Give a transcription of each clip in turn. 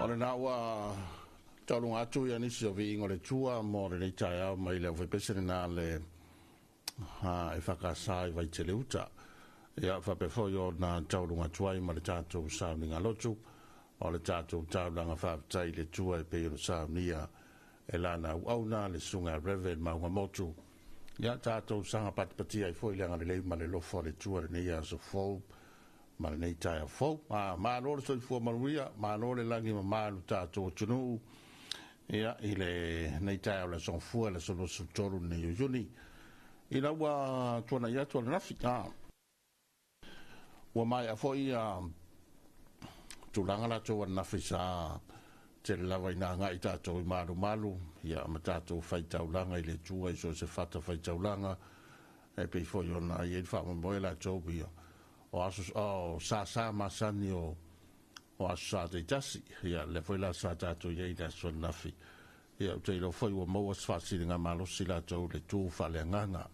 O lena ua taualuga atu ia nisi o viiga o le Atua mo lenei taeao mai le aufaipese lena le EFKS i Vaitele-uta. Ia faapea foi ona taualuga atu ai ma le tatou sauniga lotu o le tatou taulaga faafetai i le Atua e pei ona saunia e lana auauna le susuga Reverend Maugamotu. Ia tatou saga patipatia ai foi le agalelei ma le alofa o le Atua i lenei aso fou ma lenei taeao fou. Malo le soifua manuia, malo le lagi e mama i lo tatou atunuu ia, i lenei taeao o le aso Gafua, le aso 23 lenei o Iuni. Ina ua tuanai atu ananafi, ua maea foi tulaga latou ananafi sa tele lava ina agai tatou i malumalu ia, ma tatou faitaulaga i le Atua i so o se fatafaitaulaga e pei foi ona i ai le faamoemoe latou ia o aso o sasa masani o aso sa taitasi. Ia lea foi la sa tatou i ai i le aso ananafi. Ia ou te iloa foi ua maua se faasiligamalosi latou i le tu faaleagaga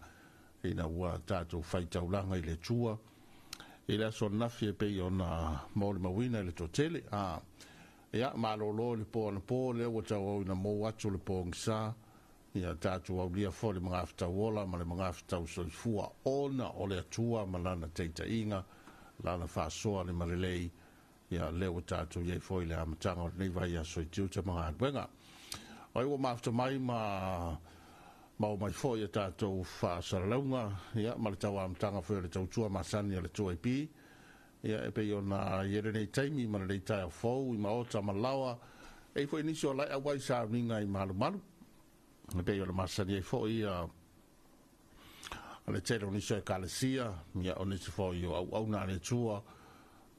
ina ua tatou faitaulaga i le Atua i le aso ananafi e pei ona molimauina i le toatele. Ia, malolo i le po anapo lea ua tauau ina mou atu le pogisa. Ia tatou aulia foi le magafetau ola ma le magafetau soifua ona o le Atua ma lana taitaiga, lana faasoa limalelei. Ia lea ua tatou i ai foi i le amataga o lenei vaiaso i tiute ma galuega. O ai ua mafuta mai ma maua mai foi a tatou faasalalauga ia, ma le tau amataga foi o le tautua masani a le 2AP ia, e pei ona i ai lenei taimi ma lenei taeao fou i maota ma laoa. E i ai foi nisi o lae auai sauniga i malumalu e pei ona masani ai foi ia le tele o nisi o ekalesia ia, o nisi foi o auauna a le Atua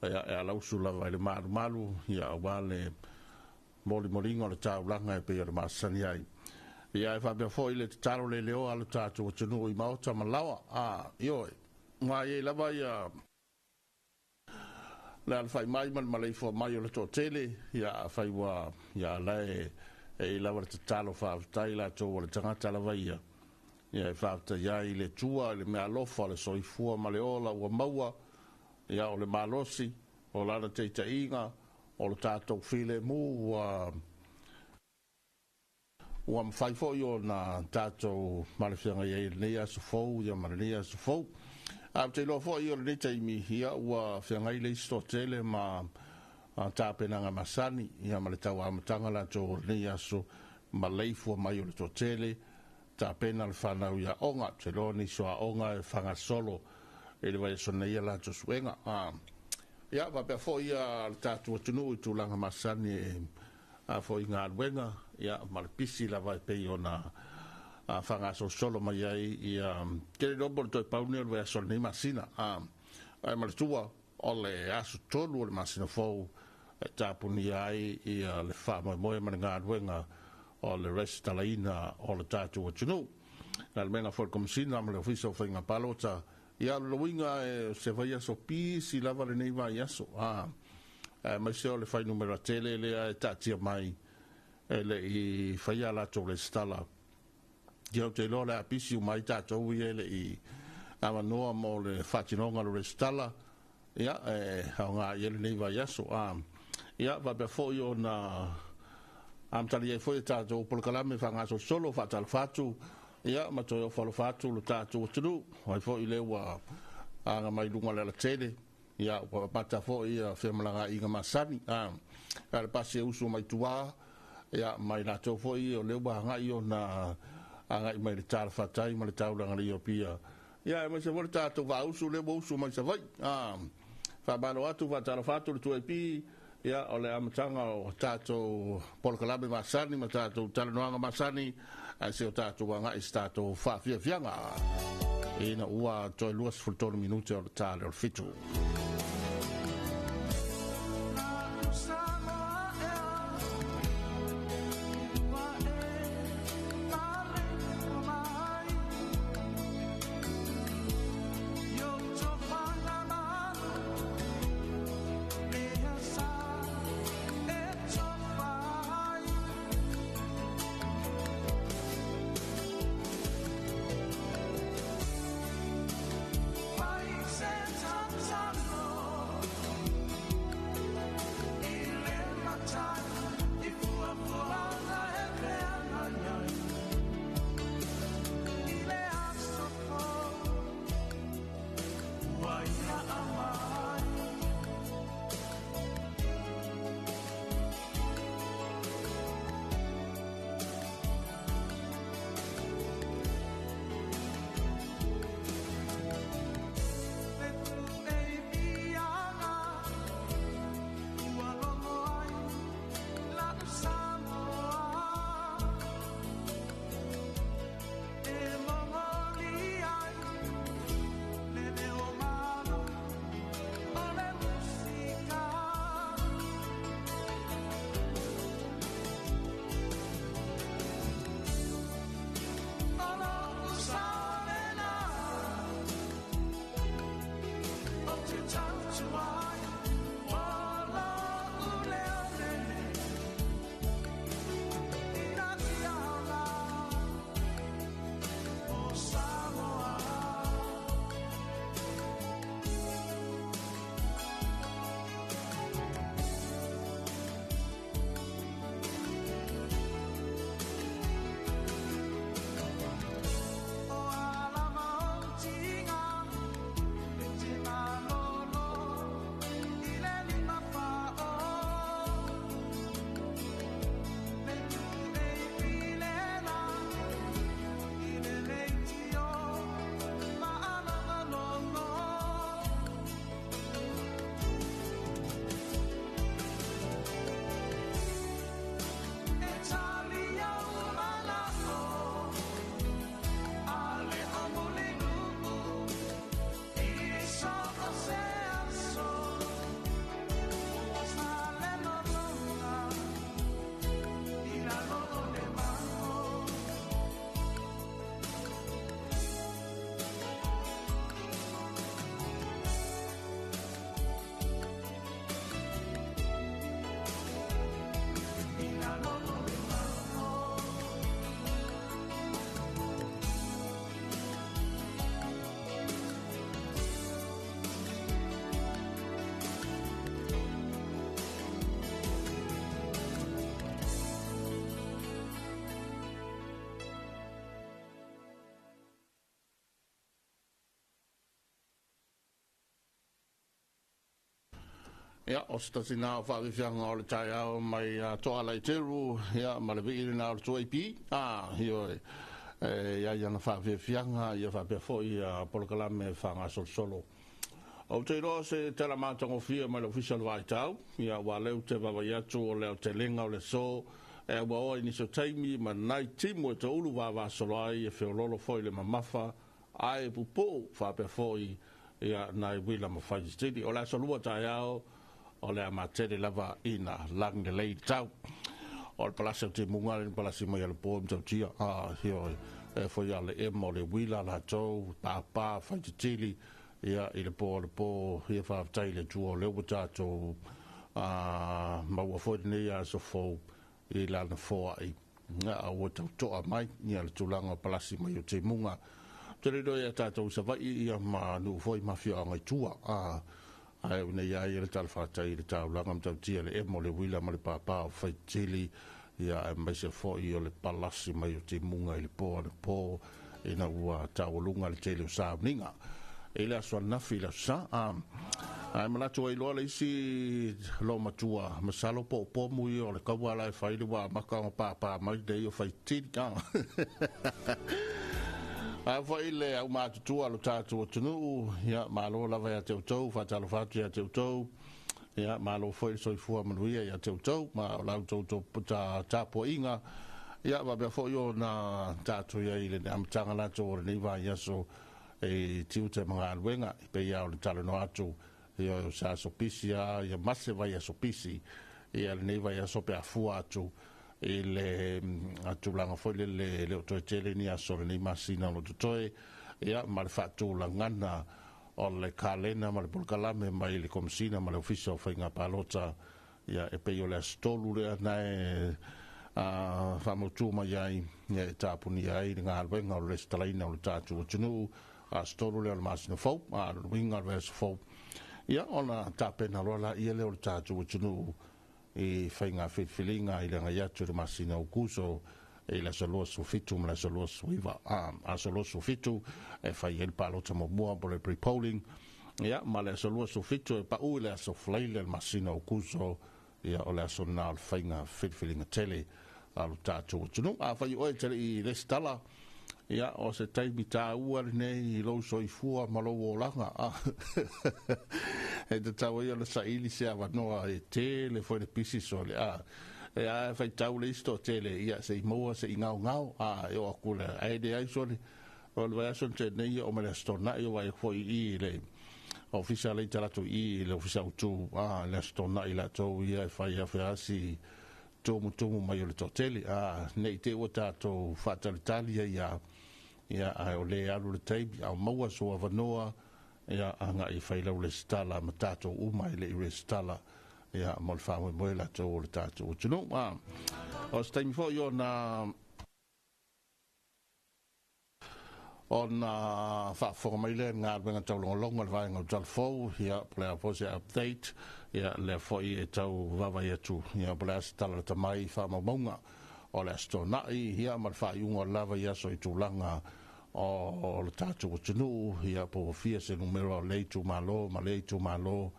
ia, e alausu lava i le malumalu ia, aua le molimoliga o le taulaga e pei ona masani ai. Ia e faapea foi le tatalo le leoa a le tatou atunuu i maota ma laoa. Ioe, ua i ai lava ia le alafai mai ma le maleifua mai o le toatele. Ia afai ua ia ala e i lava le tatalo faafetai latou o le tagata lava ia, ia e faafetai ai i le Atua i le meaalofa o le soifua ma le ola ua maua, ia o le malosi o lana taitaiga o le tatou filemu ua mafai foi ona tatou malofeagai ai i lenei aso fou ia ma lenei aso fou. Ae ou te iloa foi o lenei taimi ia ua feagai le isi toatele ma tapenaga masani ia ma le tau amataga latou o lenei aso maleifua mai o le toatele tapena le fanau i aoga. Ou te iloa nisi o aoga e faagasolo i le vaiaso nei a latou suega. Ia faapea foi le tatou atunuu i tulaga masani e foi i galuega ia, ma le pisi lava e pei ona faagasolosolo mai ai ia tele iloa po o le toe pau lenei o le vaiaso o lenei masina. Ae manatua o le aso 3 o le masina fou e tapunia ai ia le faamoemoe ma le galuega o le resitalaina o le tatou atunuu. Na le mea foi le Komesina ma le Ofisa o Faiga Palota. Ia o le uiga e se vaiaso pisi lava lenei vaiaso. Aemaise o le fuainumera tele lea e taatia mai e le i faia latou resitala. Ia ou te iloa o le a pisi uma ai tatou ia e le i avanoa mo le faatinoga o le resitala. Ia e aoga i ai lenei vaiaso. Ia faapea foi ona amatalia ai foi e tatou polokalame faagasolosolo faatalofa atu ia ma toe ofo alofa atu lo tatou atunuu ai foi lea ua aga mai luga o le alatele. Ia ua amata foi ia femalagaaiga masani a le pasi e usu mai tua ia mai latou foi o lea ua agai ona agai mai le talafatai ma le taulaga i Apia. Ia aemaise foi le tatou vaausu lea ua usu mai Savaii. Faamalo atu faatalofa atu le 2AP. Ia o le amataga o tatou polokalame masani ma tatou talanoaga masani ae se o tatou agai i se tatou faafiafiaga ina ua toe 23 minute o le tale o le 7. Ia, o se tasi lena o faafiafiaga o le taeao mai ia Toalaiteru, ia, ma le vii lena o le 2AP. Ah, ioe, e i ai ana faafiafiaga, ia faapea foi ia polokalame faagasolosolo. Ou te iloa o se tala matagofie mai le Ofisa o le Vaitau, ia, aua o lea ou te vaavaai atu o le aotelega o le aso, e auaoa i nisi o taimi ma nai timu e toulu vavasolo ai, e feoloolo foi le mamafa, ae pupuu faapea foi ia nai uila ma faititili. O le aso lua taeao, o le a matele lava ina lagilelei le tau. O le palasi o timuga le palasi mai a le po i Matautia, a, ioe, e foi a le ema o le uila latou, papa, faititili, ia, i le po o le po, ia faafetai i le Atua o lea ua tatou maua foi lenei aso fou i lana foai. A ua tau toa mai ia le tulaga o palasi mai o timuga. Ou te le iloa ia tatou i Savaii ia ma nuu foi ma afioaga i tua. Ae ua nei a ia le talafatai i le taulaga matautia le emo o le uila ma le papa o Faitili, ia aemaise foi o le palasi mai o timuga i le po anapo ina ua taualuga le tele o sauniga i le aso ananafi i le aso Sa. Ae manatu ai loa le isi loomatua, masalo po o pomu ia o le kaua la e fai le ua amata ona pāpā mai nei o Faitili. Ae foi le aumatutua o lo tatou atunuu, ia malo lava ia te outou, faatalofa atu ia te outou, ia malo foi le soifua manuia ia te outou, ma o la outou tapuaiga, ia faapea foi ona tatou i ai i le amataga latou o lenei vaiaso e tiute ma galuega, e pei lava o le talanoa atu, ia o se aso pisi lava, ia ma se vaiaso pisi, ia lenei vaiaso pe a fua atu i le tulaga foi lele e le o toe tele ni aso o lenei masina o lo o totoe, ia ma le faatulagana o le kalena ma le polokalame mai le Komesina ma le Ofisa o Faiga Palota, ia e pei o le aso 3 lea na e faamautu mai ai, ia e tapunia ai le galuega o le resitalaina o le tatou atunuu, aso 3 lea o le masina fou, a o le uiga o le vaiaso fou, ia ona tapena loa laia lea o le tatou atunuu i faiga filifiliga i le agai atu i le masina o Aokuso i le aso 27 ma le aso 29. Aso 27 e fai ai le palota muamua po o le pre-polling, ia, ma le aso 27 e pau i le aso Faraile le masina o Aokuso, ia, o le aso lena o le faiga filifiliga tele a lo tatou atunuu. Afai o oe e te le i resitala, ia, o se taimi taua lenei i lou soifua ma lou olaga. E tatau ai ona saili se avanoa e tele foi le pisi sole. E a faitau le isi toatele, ia, se i maua se i gaogao, e oo atu le, ae leai sole, o le vaiaso na tea nei, ia o mai le Aso Toonai, o vaai atu foi i i le ofisa lea i talaatu i i le ofisa autu, le Aso Toonai latou ia e fai afeasi tumutumu mai o le toatele, ne i te i ua tatou faatalitali ai lava, ia, ae o lea e alu le taimi, a o maua sou avanoa, ia, agai e fai lau resitala ma tatou uma e le i resitala, ia, mo le faamoemoe latou o le tatou atunuu. O se taimi foi ona faafofoga mai lea i le galuega taulogologo a le vaega o Talafou, ia, po o le a foi se update, ia, lea foi e tau vaavaai atu, ia, po o le a se tala lata mai i faamaumauga o le Aso Toonai, ia, ma le faaiuga o le la vaiaso i tulaga o le tatou atunuu, ia, po ua fia se numera o lea itumalo ma lea itumalo,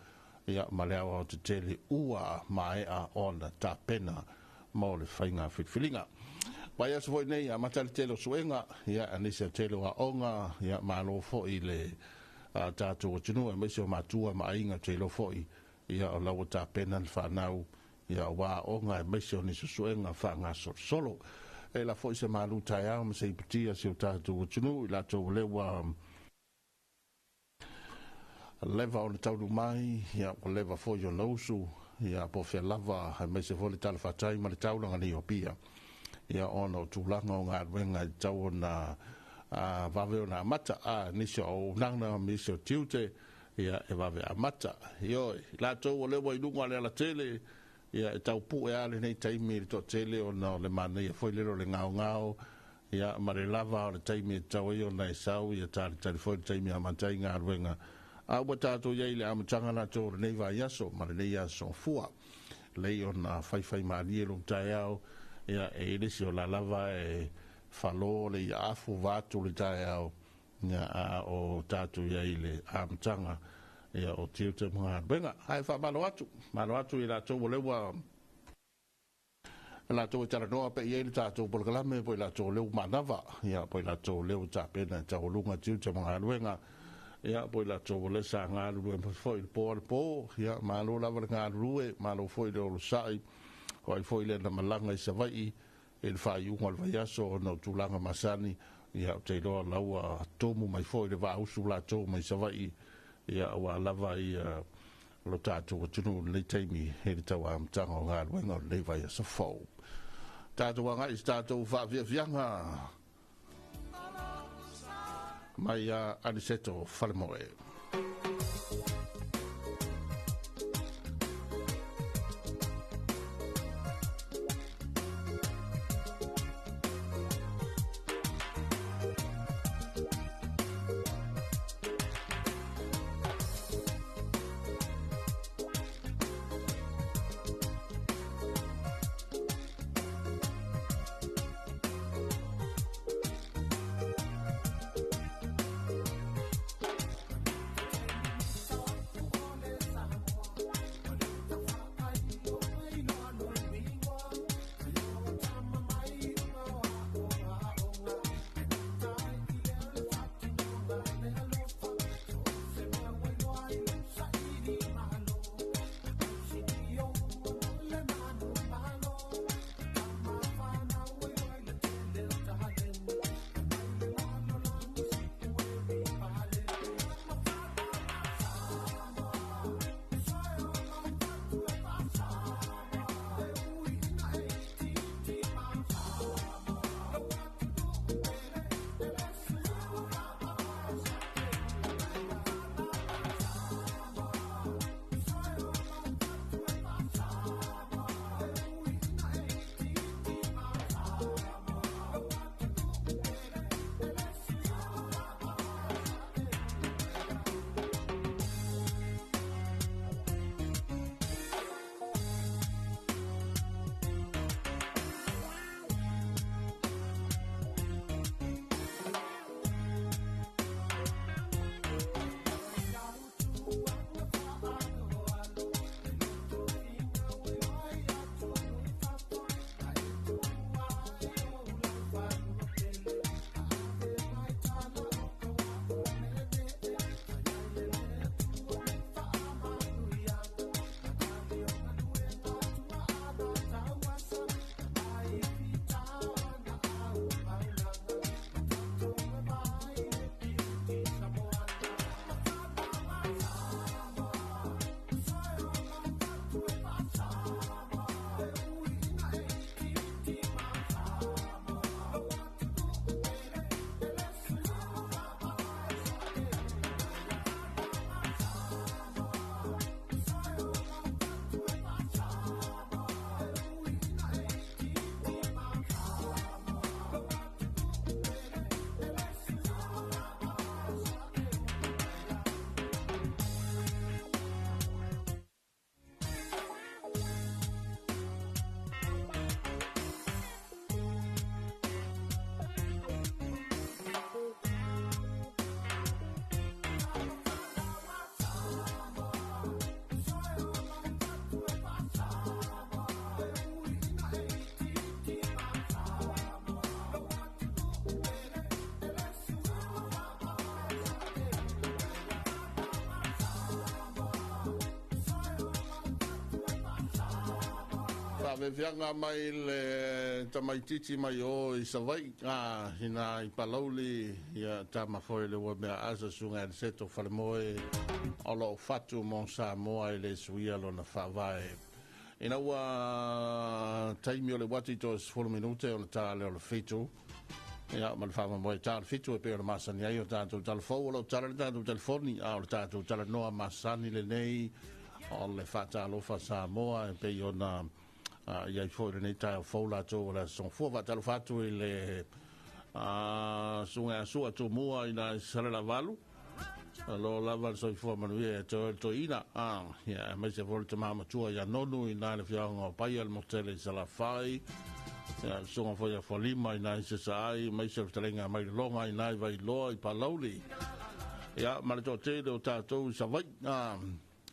ia, ma le aoaotetele ua maea ona tapena mo le faiga filifiliga. Vaiaso foi nei, amata le tele o suega, ia, aemaise o le tele o aoga, ia, malo foi i le tatou atunuu, aemaise o matua ma aiga, ou te iloa foi, ia, o la ua tapena le fanau, ia, aua aoga, aemaise o nisi o suega faagasolosolo. E la foi se malu taeao ma se iputia si o tatou atunuu, i latou o lea ua leva ona taunuu mai, ia, ua leva foi ona usu, ia, po o fea lava, aemaise foi le talafatai ma le taulaga nei o Apia, ia, ona o tulaga o galuega e tatau ona vave ona amata, nisi o auaunaga, nisi o tiute, ia, e vave amata. Ioe, i latou o lea ua i luga o le alatele, ia, e tau pue lava lenei taimi i le toatele ona o le manaia foi lele o le gaogao, ia, ma le lava o le taimi e tatau ai ona e sau, ia talitali foi le taimi e amata ai galuega. A ua tatou i ai i le amataga latou o lenei vaiaso ma lenei aso fua. Lei ona faifaimalie lou taeao, ia, e i ai le isi o la lava e falo le iaafu vaeatu le taeao, ia, a o tatou i ai i le amataga, ia o tiute ma galuega. Ae faamalo atu, malo atu i latou o lea ua latou e talanoa pe i ai le tatou polokalame, po i latou o lea ua manava, ia po i latou o lea ua tapena e taualuga tiute ma galuega, ia po i latou o lea sa galulue mai foi i le po anapo, ia malo lava le galulue, malo foi le onosai, o ai foi lea na malaga i Savaii i le faaiuga o le vaiaso ona o tulaga masani, ia ou te iloa la ua tomu mai foi le vaausu latou mai Savaii, ia aua lava ia lo tatou atunuu i lenei taimi i le tauamataga o galuega o lenei vaiaso fou. Tatou agai i se tatou faafiafiaga mai ia Aniceto Falemoe. Faafiafiaga mai le tamaitiiti mai o i Savaii, a ina i Palauli, ia tama foi le ua mea asa susuga Aniceto Falemoe o loo fatu mo Samoa i le suia lona faavae. Ina ua taimi o le uati toe 10 minute ona ta lea o le 7, ia ma le faamoemoe ta le 7 e pei ona masani ai o tatou talafou, o loo tala le tatou telefoni, a o le tatou talanoa masani lenei o le faatalofa Samoa e pei ona iai foi lenei taeao fou latou o le aso Gafua. Faatalofa atu i le susuga ia Sua Tumua ina i Salelavalu, alo lava le soifua manuia ia te oe le toeaina, ia aemaise foi le tama matua ia Nonu ina i le afioaga o Paia le Motele i Salafai, ia le susuga foi ia Fualima ina i Sasaai, aemaise le fetalaiga mai Lologa ina i Vailoa i Palauli. Ia, ma le toatele o tatou i Savaii,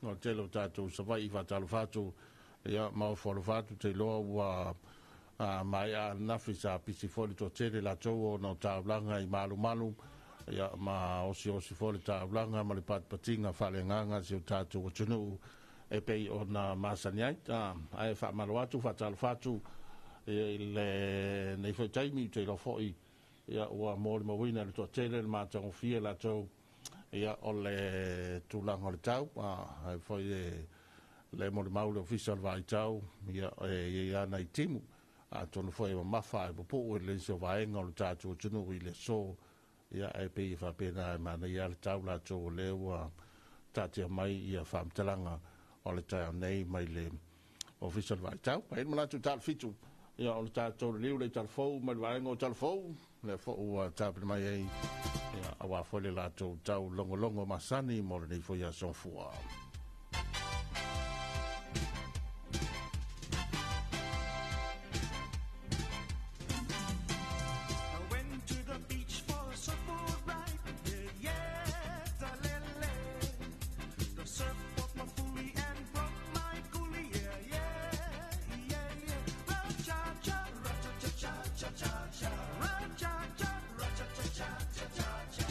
o le tele o tatou i Savaii, faatalofa atu, ia, ma ofo alofa atu, te iloa ua maea ananafi sa pisi foi le toatele latou ona o taulaga i malumalu, ia, ma osiosi foi le taulaga ma le patipatiga faaleagaga si o tatou atunuu e pei ona masani ai. Ae faamalo atu, faatalofa atu i lenei foi taimi, te iloa foi, ia, ua molimauina e le toatele le matagofie latou, ia, o le tulaga o le tau, ai foi e le molimau le Ofisa o le Vaitau, ia, e i ai lava nai timu, atonu foi e mamafa ae pupuu i le isi o vaega o le tatou atunuu i le aso, ia, ae pei e faapena e manaia lava le tau latou o lea ua taatia mai ia faamatalaga o le taeao nei mai le Ofisa o le Vaitau. E i ai le manatu i le 6:30, ia, o le tatou liliu lea i Talafou mai le vaega o Talafou, lea foi ua tapena mai ai, ia, aua foi le latou tau logologo masani mo lenei foi aso fua. I went to the beach for a surfboard ride. Yeah, yeah, da-le-le. The surf was my foolie and broke my coolie. Yeah, yeah, yeah, yeah. Ra-cha-cha, ra-cha-cha-cha-cha-cha. Ra-cha-cha, ra-cha-cha-cha-cha-cha.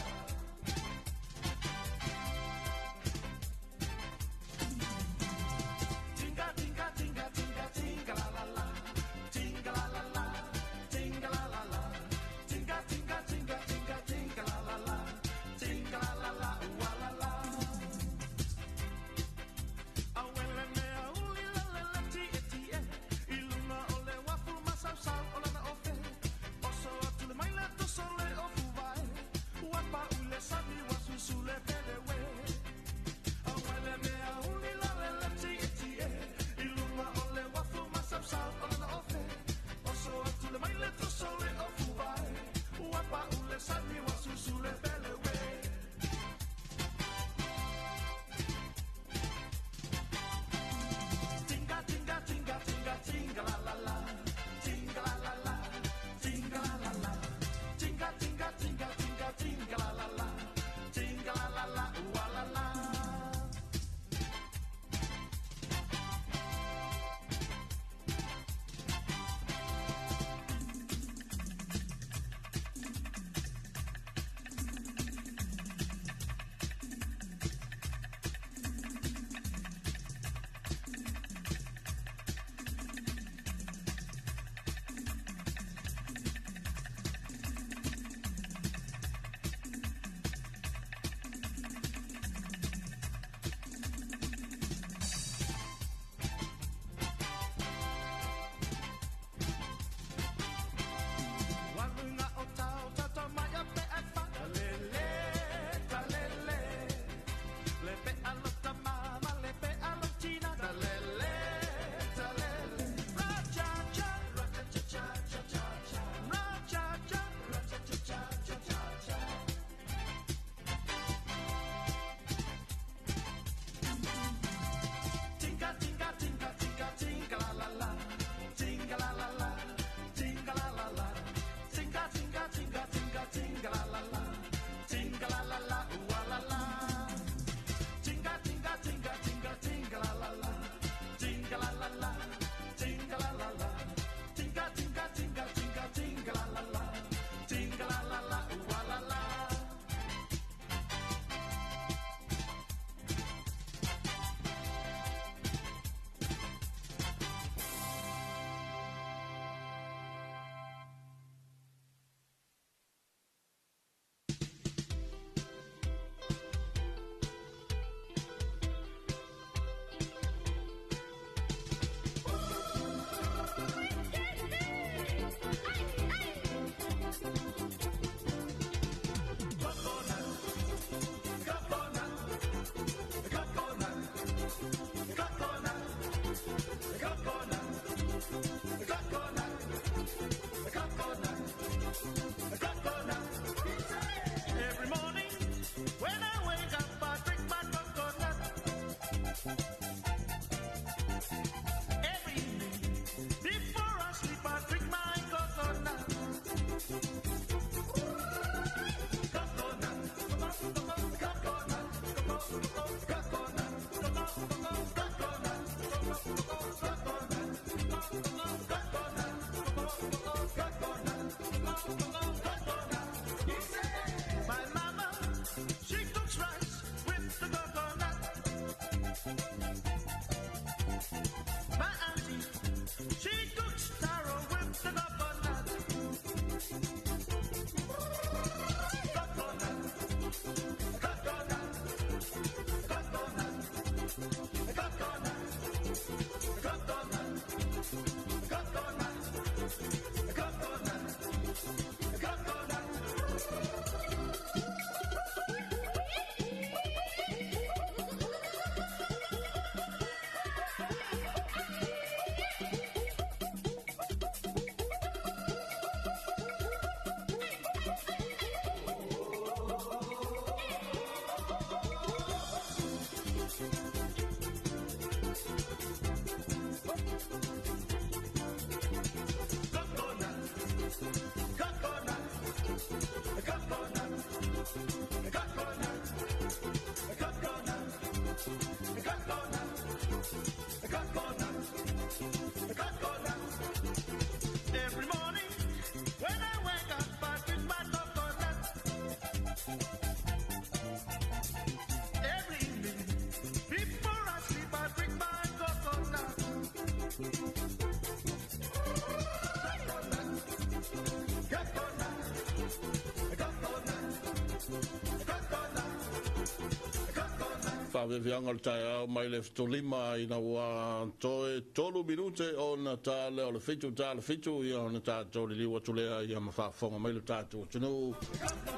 Faaviaviaga o le taeao mai le 75 ina ua toe 3 minute ona ta lea o le 7 ta le 7, ia ona tatou liliu atu lea ia ma faafofoga mai le tatou atunuu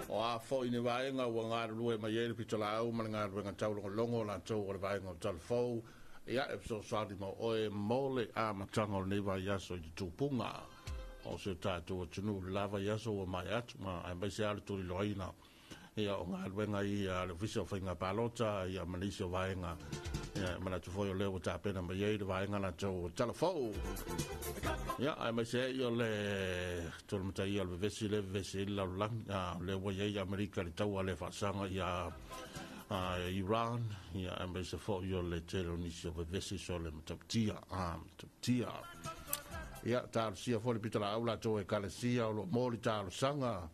o a foi ni vaega ua galulue mai ai le pitolaau ma le galuega taulogologo latou o le vaega o Talafou, ia e fesoasoani mo oe mo le amataga o lenei vaiaso i tutupuga o se tatou atunuu le la vaiaso ua maea atu, ma aemaise lava le tuliloaina ia o galuega ia a le Ofisa o Faiga Palota ia ma nisi o vaega. Ia, e manatu foi o lea ua tapena mai ai le vaega latou o Talafou. Ia, aemaise ai o le tolemataia o le vevesi le vevesi ai le lalolagi, o lea ua i ai Amerika i le taua le faasaga ia Iran, ia aemaise foi o le tele o nisi o vevesi so le matautia, matautia. Ia, talosia foi le pitolaau latou ekalesia o lo o mo le talosaga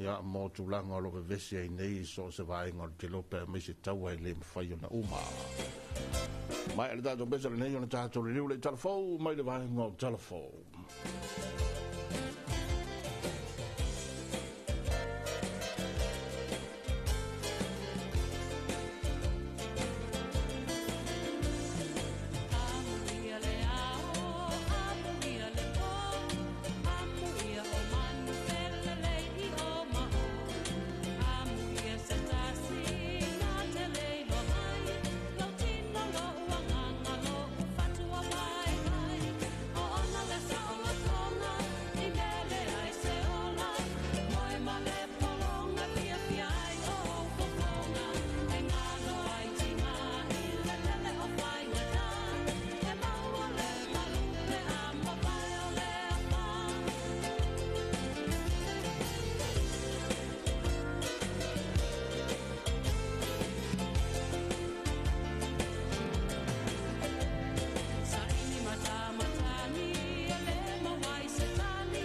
ia mo tulaga o lo o vevesi ai nei i so o se vaega o le kelope aemaise taua e le mafai ona uma. Mai le tatou pesa lenei ona tatou liliu le Talafou mai le vaega o Talafou. Amuia le ao, amuia le pō, amuia o manu felelei i o ma o. Amuia se tasi na te le iloa ai, lou tino lou agaga lou fatua vaivai. O ona le saolotoga i mea leai se ola, moe ma le pologa fiafia ai o ou fofoga. E galo ai tiga i le lele o faigata, e maua le malu pe a mavae o le afa. Saini matamatagi e le maua ai se tali,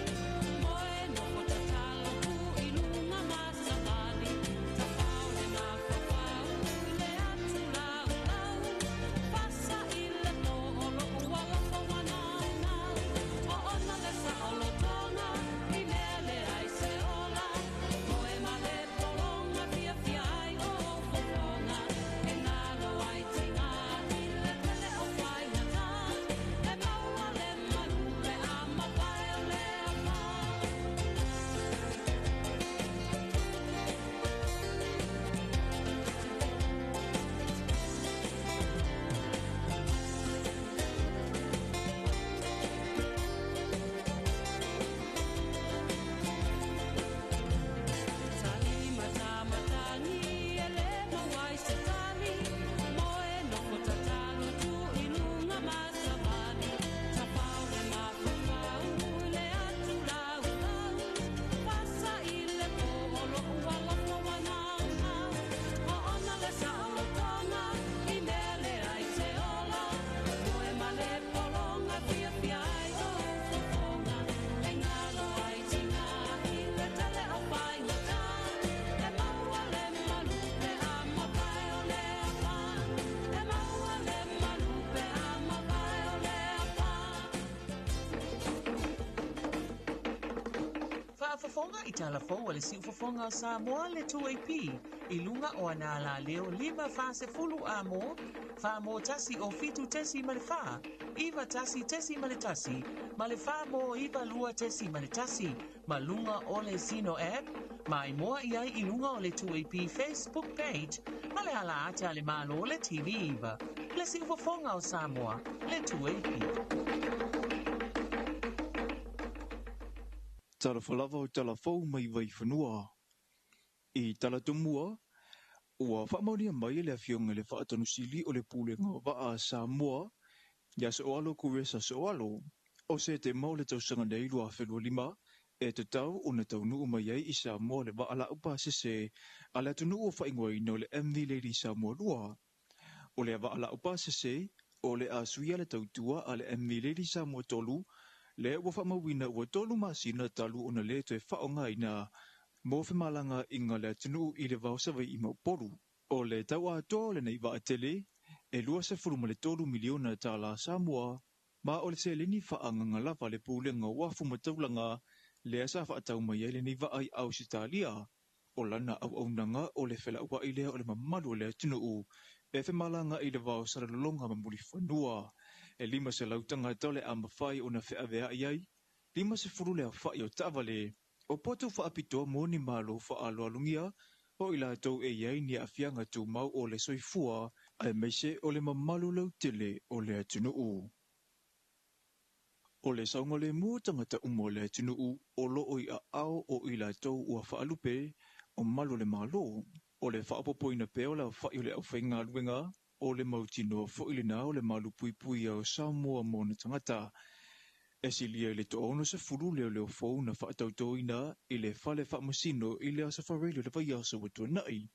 moe nofo tatalo pu i luga ma savali. Tafao le mafaufau i le atu laulau, fasa i le po o lou alofa ua naunau. O ona le saolotoga i mea leai se ola, moe ma le pologa fiafia ai o ou fofoga. E galo ai tiga i le pele o faigata, e maua le malu pe a mavae o le afa. Saini matamatagi e le maua ai se tali, moe nofo tatalo tu i luga ma savali. Tafao le mafaufau i le atu laulau, fasa i le po o lou alofa ua naunau. O ona le saolotoga i mea leai se ola, moe ma le pologa fiafia ai o ou fofoga. E galo ai tiga i le tele o faigata, e maua le malu pe a mavae o le afa. E maua le malu pe a mavae o le afa. Faafofoga i Talafou a le Siufofoga o Samoa le 2AP i luga o ana alaleo 5 40 amo, 4 mo 1 o 7.4, 91.1, ma le 4 mo 92.1, ma luga o le Zeno app, ma i moa i ai i luga o le 2AP Facebook page, ma le ala ata le malo le TV iva. Le Siufofoga o Samoa, le 2AP. Talofa lava o Talafou mai Vaifanua. I Talatumua, ua faamaonia mai e le Afioga i le Faatonusili o le Pulega o Vaa a Samoa, ia Soalo Kuresa Soalo, o Setema o le tausaga nei 2025, e tatau ona taunuu mai ai i Samoa le vaa laupasese a le atunuu o faaigoaina o le MV Lady Samoa 2. O lea vaa laupasese, o le a suia le tautua a le MV Lady Samoa 3, lea ua faamauina ua 3 masina talu ona lē toe faaaogaina mo femalagaaiga le atunuu i le va o Savaii ma Upolu. O le tau atoa o lenei vaatele e 23 miliona tālā Samoa. Ma o le seleni faaagaaga lava a le Pulega o Uafu ma Taulaga lea sa faatau mai ai lenei vaa i Ausetalia. O lana auaunaga o le felauai lea o le mamalu o le atunuu e femalagaai i le va o Salelologa ma Mulifanua. E 500 tagata o le a mafai ona feaveai ai, 50 le aofai o taavale. O potu faapitoa mo ni malo faaaloalogia o i latou e i ai ni aafiaga tumau o le soifua aemaise o le mamalu lautele o le atunuu. O le saogalemu o tagata uma o le atunuu o loo i aao o i latou ua faalupe o malu o le Malo. O le faaopoopoina pea o le aofai o le aufaigaluega o le mautinoa foi lena o le malupuipuia o Samoa ma ona tagata. E silia i le 60 leoleo fou na faatautoina i le fale faamasino i le Aso Faraile o le vaiaso ua tuanai.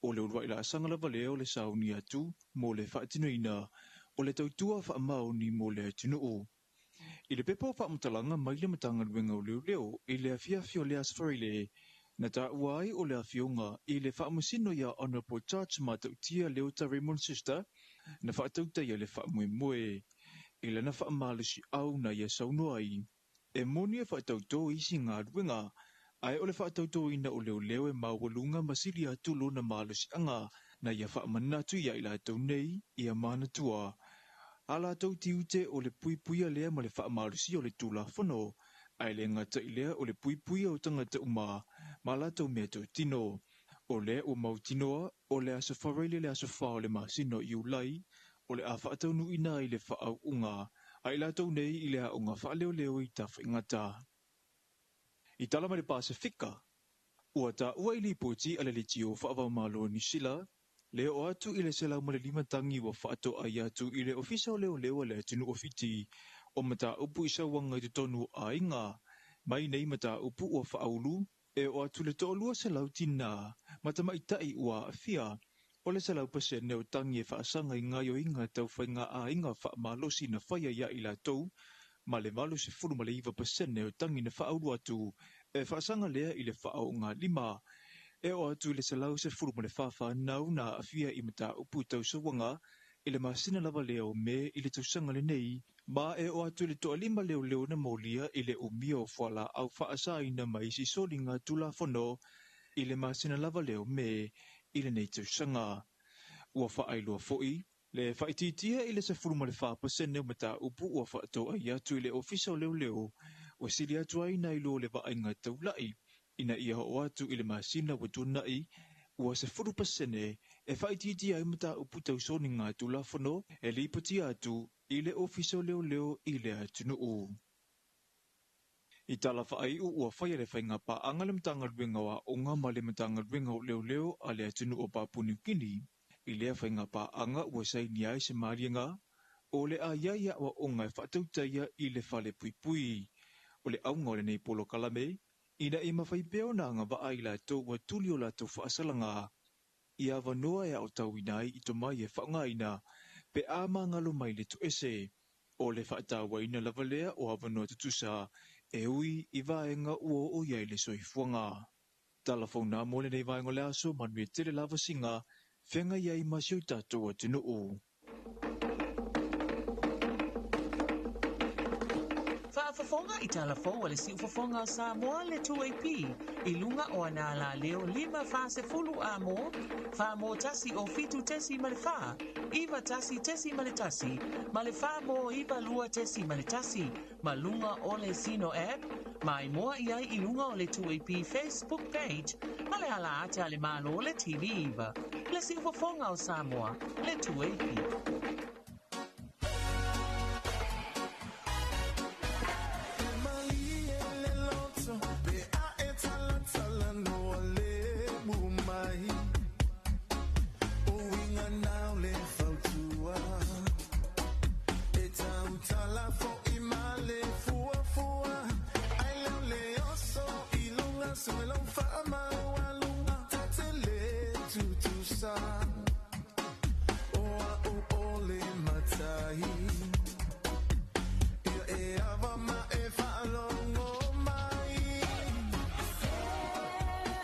O le uluai laasaga lava lea o le sauni atu mo le faatinoina o le tautua faamaoni mo le atunuu. I le pepa o faamatalaga mai le Matagaluega o Leoleo i le afiafi o le Aso Faraile, na taua ai o le afioga i le faamasino ia Honourable Judge Matautia Leota Raymond Sister na faatautaia le faamoemoe. I lana faamalosiau na ia saunoa ai, e moni e faatautō isi galuega, ae o le faatautōina o leoleo e maualuga ma sili atu lona malosiaga na ia faamanatu iā i latou nei ia manatua a latou tiute o le puipuia lea ma le faamalosia o le Tulafono, ae le gata i lea o le puipuia o tagata uma ma latou meatotino. O lea ua mautinoa o le Aso Faraile le aso 4 o le masina o Iulai o le a faataunuuina ai le faaauuga a i latou nei i le aoga faaleoleo i Tafaigata. I tala mai le Pasefika, ua taua i lipoti a le leitio faava-o-Malo o Niu Sila le oo atu i le 105 tagi ua faatoai atu i le Ofisa o Leoleo a le atunuu o Fiti o mataupu i sauaga i totonu o aiga. Mai nei mataupu ua faaulu e oo atu i le 200 tinā ma tamaitai ua aafia. O le 100% o tagi e faasaga i gaoioiga tau faiga aiga faamalosi na faia ia i latou, ma le 89% o tagi na faaulu atu e faasaga lea i le faaogalima. E oo atu i le 114 fanau na aafia i mataupu tau sauaga i le masina lava lea o Me i le tausaga lenei, ma e oo atu i le 5 leoleo na molia i le umia o fualaau faasaina ma isi soliga tulafono i le masina lava lea o Me i lenei tausaga. Ua faailoa foi le faaitiitia i le 14% o mataupu ua faatoai atu i le Ofisa o Leoleo ua sili atu ai nai lo le vaaiga taulai ina ia oo atu i le masina ua tuanai ua 10% e faaitiitia ai mataupu tau soliga tulafono e lipotia atu i le Ofisa o Leoleo i le atunuu. I tala faaiu, ua faia le faiga paaga le Matagaluega o Aoga ma le Matagaluega o Leoleo a le atunuu o Papua Niu Kini. I lea faiga paaga ua sainia ai se maliega o le a i ai aoaoga e faatautaia i le fale puipui. O le auga o lenei polokalame ina ia mafai pea ona agavaa i latou ua tuli o latou faasalaga i avanoa e aotauina ai i tomai e faaaogaina pe a magalo mai le toese. O le faatauaina lava lea o avanoa tutusa e ui i vaega ua oo i ai le soifuaga. Tala fou na mo lenei vaega o le aso, manuia tele lava siga feagai ai ma si o tatou atunuu. Faafofoga i tala fou a le siufofoga o Samoa le 2AP i luga o ana alaleo 5 40 a mo, 4 mo 1 o 7.4, 91.1, ma le 4 mo 92.1, ma luga o le Zeno app, mai moa i ai i luga o le 2AP Facebook page, ma le ala ata a le Malo le TV iva. Le siufofoga o Samoa, le 2AP. Malie le loto pe a e talatala noa le mu mai. O winga nau le fautua. E tautala fo i male fua fua. Ai leo le oso i lunga suelo whaamau lunga. Tatele tutusa. O a o ole matai. Ia e ava ma e whaalongo mai.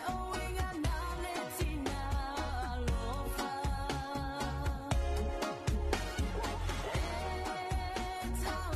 O inga na le tina alofa. E tau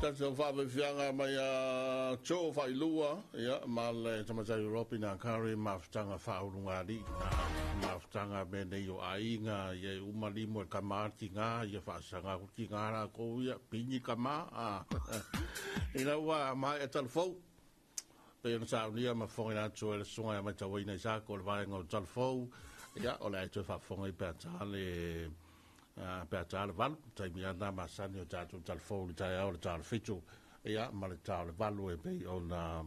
Tasi o faafiafiaga mai ia Joe Failua, ia, ma le tamaitai o Robina Curry, mafutaga faaulugalii na, mafutaga mea nei o aiga, ia e uma limu e kama tiga, ia faasaga atu tiga latou ia, pini kama, a. Ina ua maea talafou, pei ona saunia ma fofogaina atu e le susuga ia Matauaina Isako o le vaega o Talafou, ia, o le a e toe faafofoga i pe a ta le pe a ta le 8, taimi lava lena masani o tatou talafou i le taeao o le ta o le 7, ia, ma le ta o le 8 e pei ona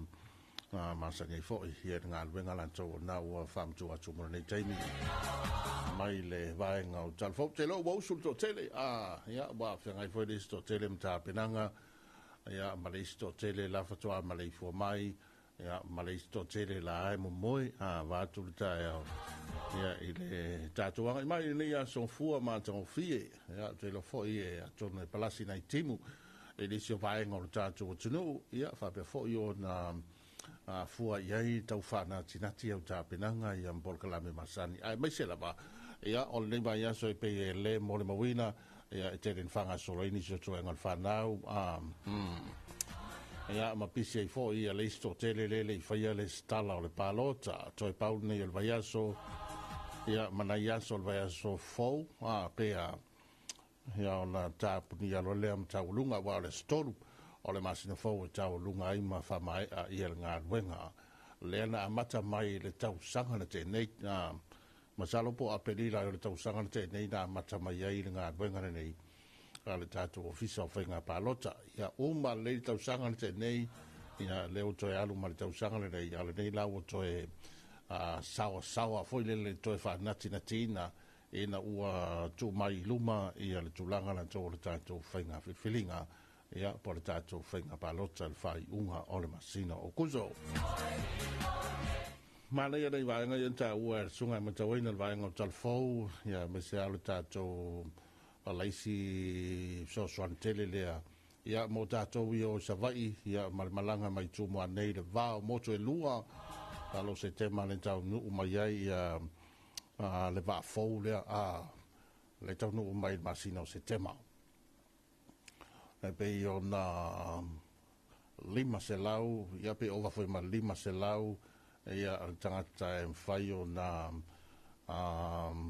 masani ai foi ia le galuega latou o lena ua faamatuu atu mo lenei taimi mai le vaega o Talafou. Te iloa ua usu le toatele, ia, ua feagai foi le isi toatele ma tapenaga, ia, ma le isi toatele la faatoa maleifua mai, ia, ma le isi toatele la e momoe, vaeatu le taeao, ia, i le tatou agai mai i lenei aso fua matagofie. Ia, ou te iloa foi e atonu e palasi nai timu i nisi o vaega o le tatou atunuu, ia, faapea foi ona fua i ai tau faanatinati au tapenaga, ia, ma polokalame masani, aemaise lava, ia, o lenei vaiaso e pei e le molimauina, ia, e tele ina faagasolo ai nisi o toega o le fanau, ia, ma pisi ai foi ia le isi toatele lele i faia le stala o le palota, toe pau lenei o le vaiaso, ia, ma nai aso o le vaiaso fou, pe a, ia, ona tapunia loa lea ma taualuga, aua o le aso 3 o le masina fou e taualuga ai ma faamaea ia le galuega lea na amata mai le tausaga na tea nei, masalo po o Aperila o le tausaga na tea nei na amata mai ai le galuega lenei a le tatou Ofisa o Faiga Palota. Ia uma lelei le tausaga na tea nei, ia lea ua toe alu ma le tausaga lenei, a o lenei la ua toe saoasaoa foi lele toe faanatinatiina ina ua tuu mai i luma ia le tulaga latou o le tatou faiga filifiliga, ia, po o le tatou faiga palota i le faaiuga o le masina o Aokuso. Manaia nei vaega ia na taua e le susuga e matauina le vaega o Talafou, ia, aemaise lava o le tatou laisi fesoasoani tele lea, ia, mo tatou ia o i Savaii, ia, ma le malaga mai Tumua nei le va o motu e lua, lalo o Setema le taunuu mai ai ia le vaa fou lea, le taunuu mai le masina o Setema. E pei ona 500, ia, pe ova foi ma le 500, ia, le tagata e mafai ona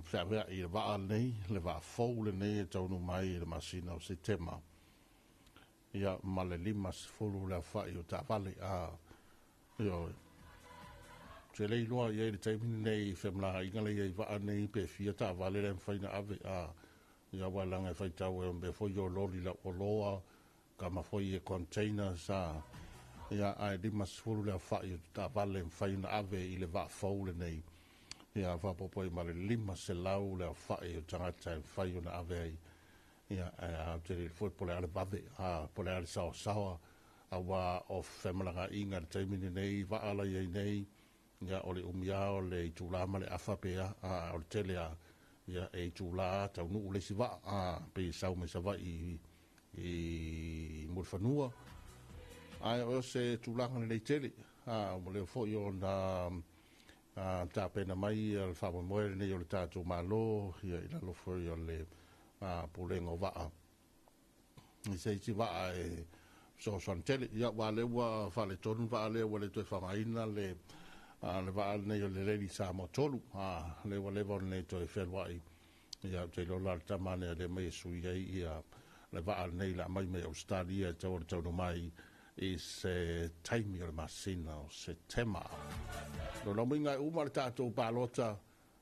feaveai i le vaa lenei, le vaa fou lenei e taunuu mai i le masina o Setema. Ia, ma le 50 le aofai o taavale. Ioe. Ou te le iloa i ai le taimi lenei i femalagaaiga lea i vaa nei pe fia taavale lea e mafai ona ave. Ia, aua leaga e faitau e mea foi o loli lau oloa, kama foi e containers, ia, ae 50 le aofai o taavale e mafai ona ave i le vaa fou lenei. Ia, faaopoopo ai ma le 500 le aofai o tagata e mafai ona ave ai. Ia, ae ou te le iloa foi po o le a le vave, po o le a le saoasaoa, aua o femalagaaiga i le taimi lenei, vaa la i ai nei, ia, o le umi lava o le itula ma le afa pe a, o le tele lava, ia, e itula taunuu le isi vaa, pei e sau mai Savaii i Mulifanua. Ae o se tulaga lelei tele, ua leva foi ona tapena mai le faamoemoe lenei o le tatou Malo, ia, i lalo foi o le Pulega o Vaa, i se isi vaa e fesoasoani tele. Ia, aua o lea ua faaletonu le vaa lea, ua le toe faaaogaina le vaa lenei o le Lady Samoa 3, lea ua leva ona le toe fealuai. Ia, ou te iloa la le tama lea lea mai e sui ai ia le vaa lenei la mai mai Australia e tau o le taunuu mai i se taimi o le masina o Setema. Lona uiga e uma le tatou palota,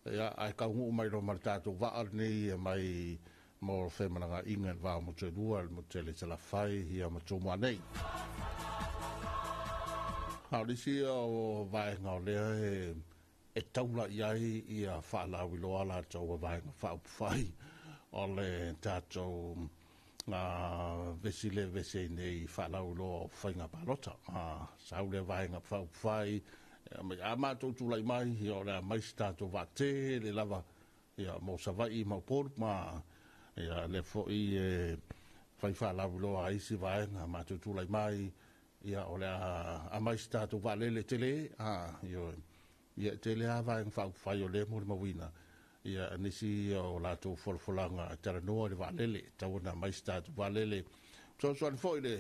ia, ae taunuu mai loa ma le tatou vaa lenei e mai mo femalagaaiga i le va o motu e lua, le motu tele i Salafai, ia, ma Tumua nei. A o le isi o vaega o lea e taula i ai ia faalauiloa latou a vaega faaupufai o le tatou vesi le vesi ai nei faalauiloa o faiga palota. Sau lea vaega faaupufai, mai a matou tulai mai, ia, o le a mai se tatou vaatele lava, ia, mo Savaii ma Upolu ma, ia, lea foi e fai faalauiloa a isi vaega, matou tulai mai, ia, o le a aumai se tatou vaalele tele, ioe. Ia, e tele lava vaega faaupufai o lea e molimauina, ia, nisi o latou folafolaga e talanoa i le vaalele, e tatau ona aumai se tatou vaalele. Fesoasoani foi le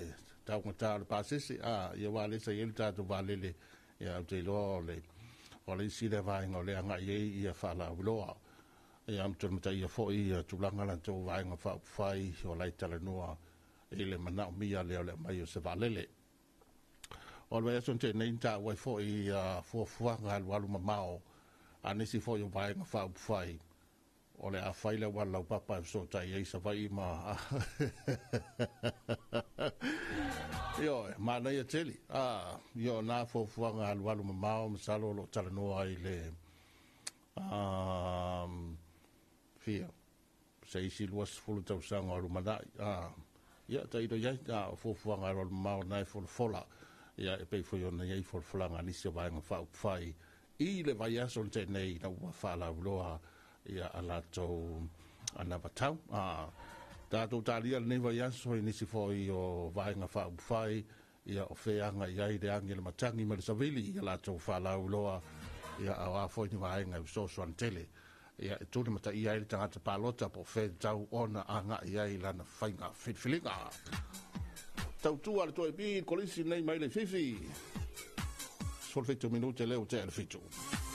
taugata o le pasese, a, ia aua o lea sa i ai le tatou vaalele, ia ou te iloa o le o le isi lea vaega o lea e agai ai ia faalauiloa. Ia ma tolimataia foi ia tulaga latou vaega faaupufai o la e talanoa i le manaomia lea o le aumai o se vaalele. O le vaiaso na tea nei na taua ai foi ia fuafuaga alualu mamao a nisi foi o vaega faaupufai o le a fai le auala laupapa e fesootai ai Savaii ma Ioe, manaia tele. Ah, ioe, na fuafuaga alualu mamao masalo o lo o talanoa i le fia se isi 20 tausaga o lumanai. Ah, ia, tailo i ai, ah, o fuafuaga alualu mamao na e folafola. Ia, e pei foi ona i ai folafolaga a nisi o Vaega Faaupufai i le vaiaso na tea nei ina ua faalauiloa ia a latou anavatau. Ah, tatou talia lenei vaiaso i nisi foi o Vaega Faaupufai, ia o fea aga i ai le agi a le matagi ma le savili i a latou faalauiloa, ia a o a foi ni vaega e fesoasoani tele ia e tulimataia ai le tagata palota po o fea e tatau ona agai ai lana faiga filifiliga. Tautua le Toa i Kolisi nei mai le Fifi. 17 minute leo tea le 7.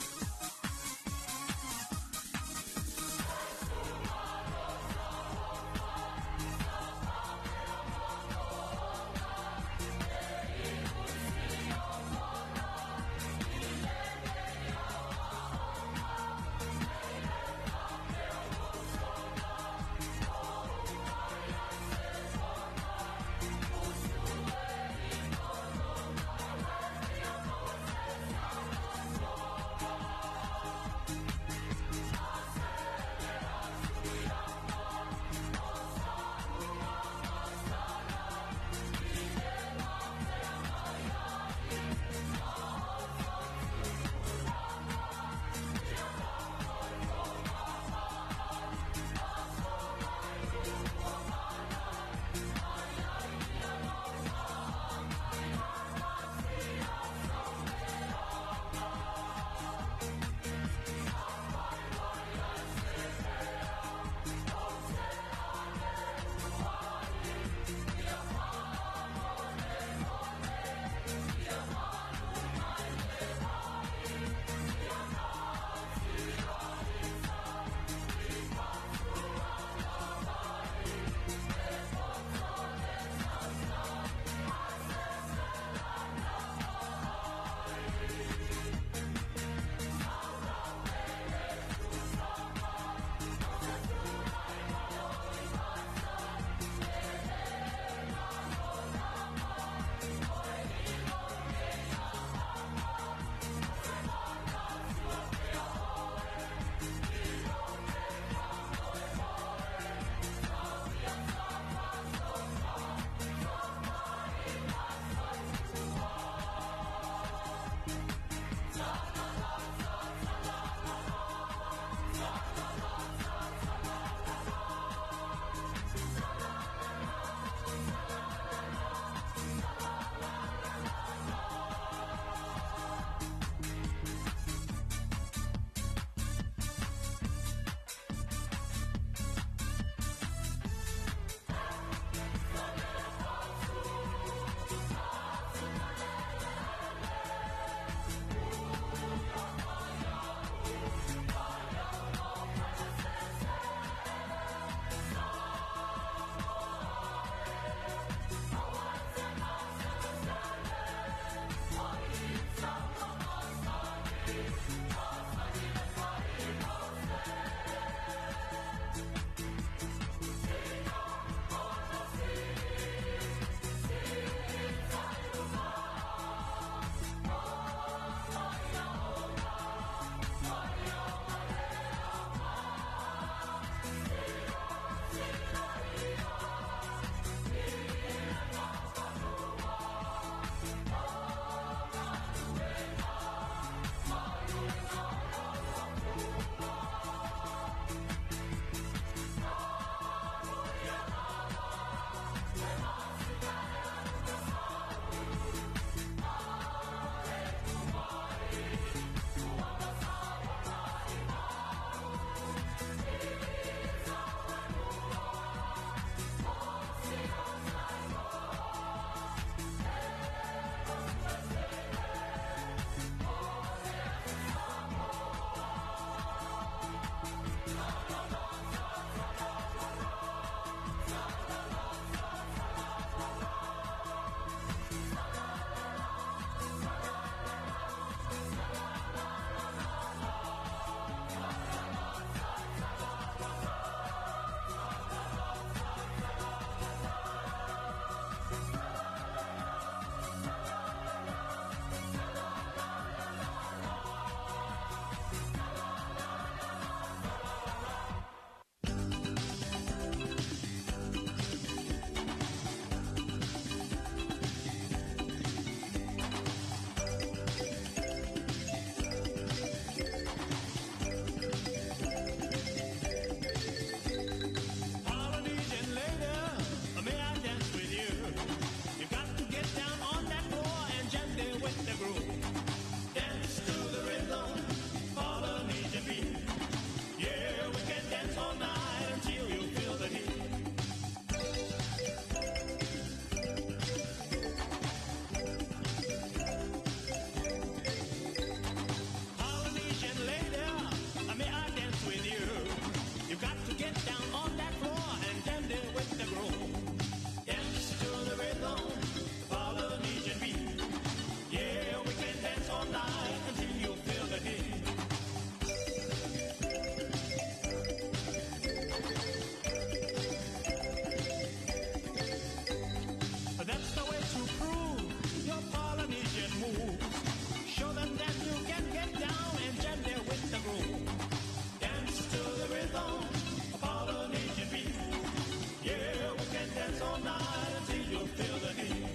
all night until you feel the heat.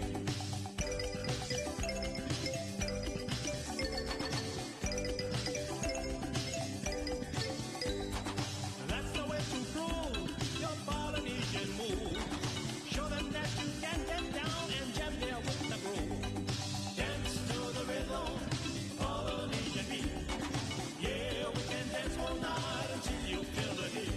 That's the way to prove your Polynesian move. Show them that you can get down and jam there with the groove. Dance to the rhythm, Polynesian beat. Yeah, we can dance all night until you feel the heat.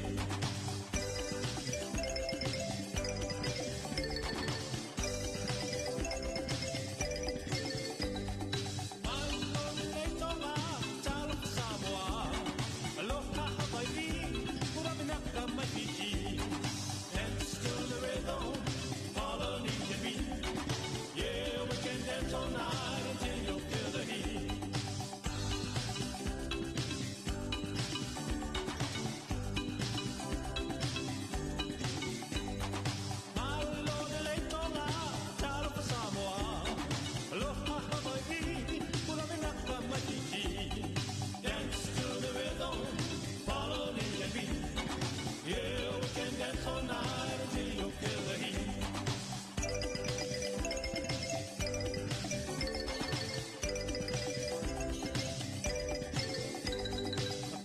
Dance to the rhythm, Polynesian beat. Yeah, we can dance all night until you feel the heat. Dance to the rhythm, Polynesian beat. Yeah, we can dance all night until you feel the heat.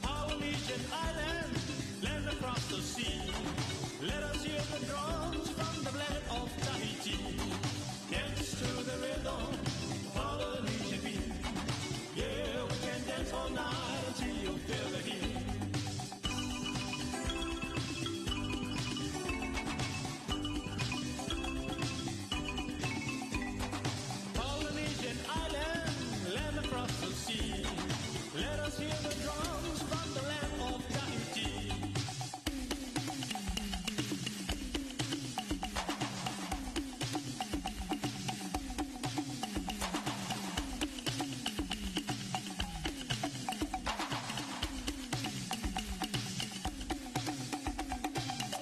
Polynesian island, land across the sea. Let us hear the drums from the land of Tahiti. Dance to the rhythm, Polynesian beat. Yeah, we can dance all night until you feel the heat. Polynesian island, land across the sea. Let us hear the drums from the land of Tahiti.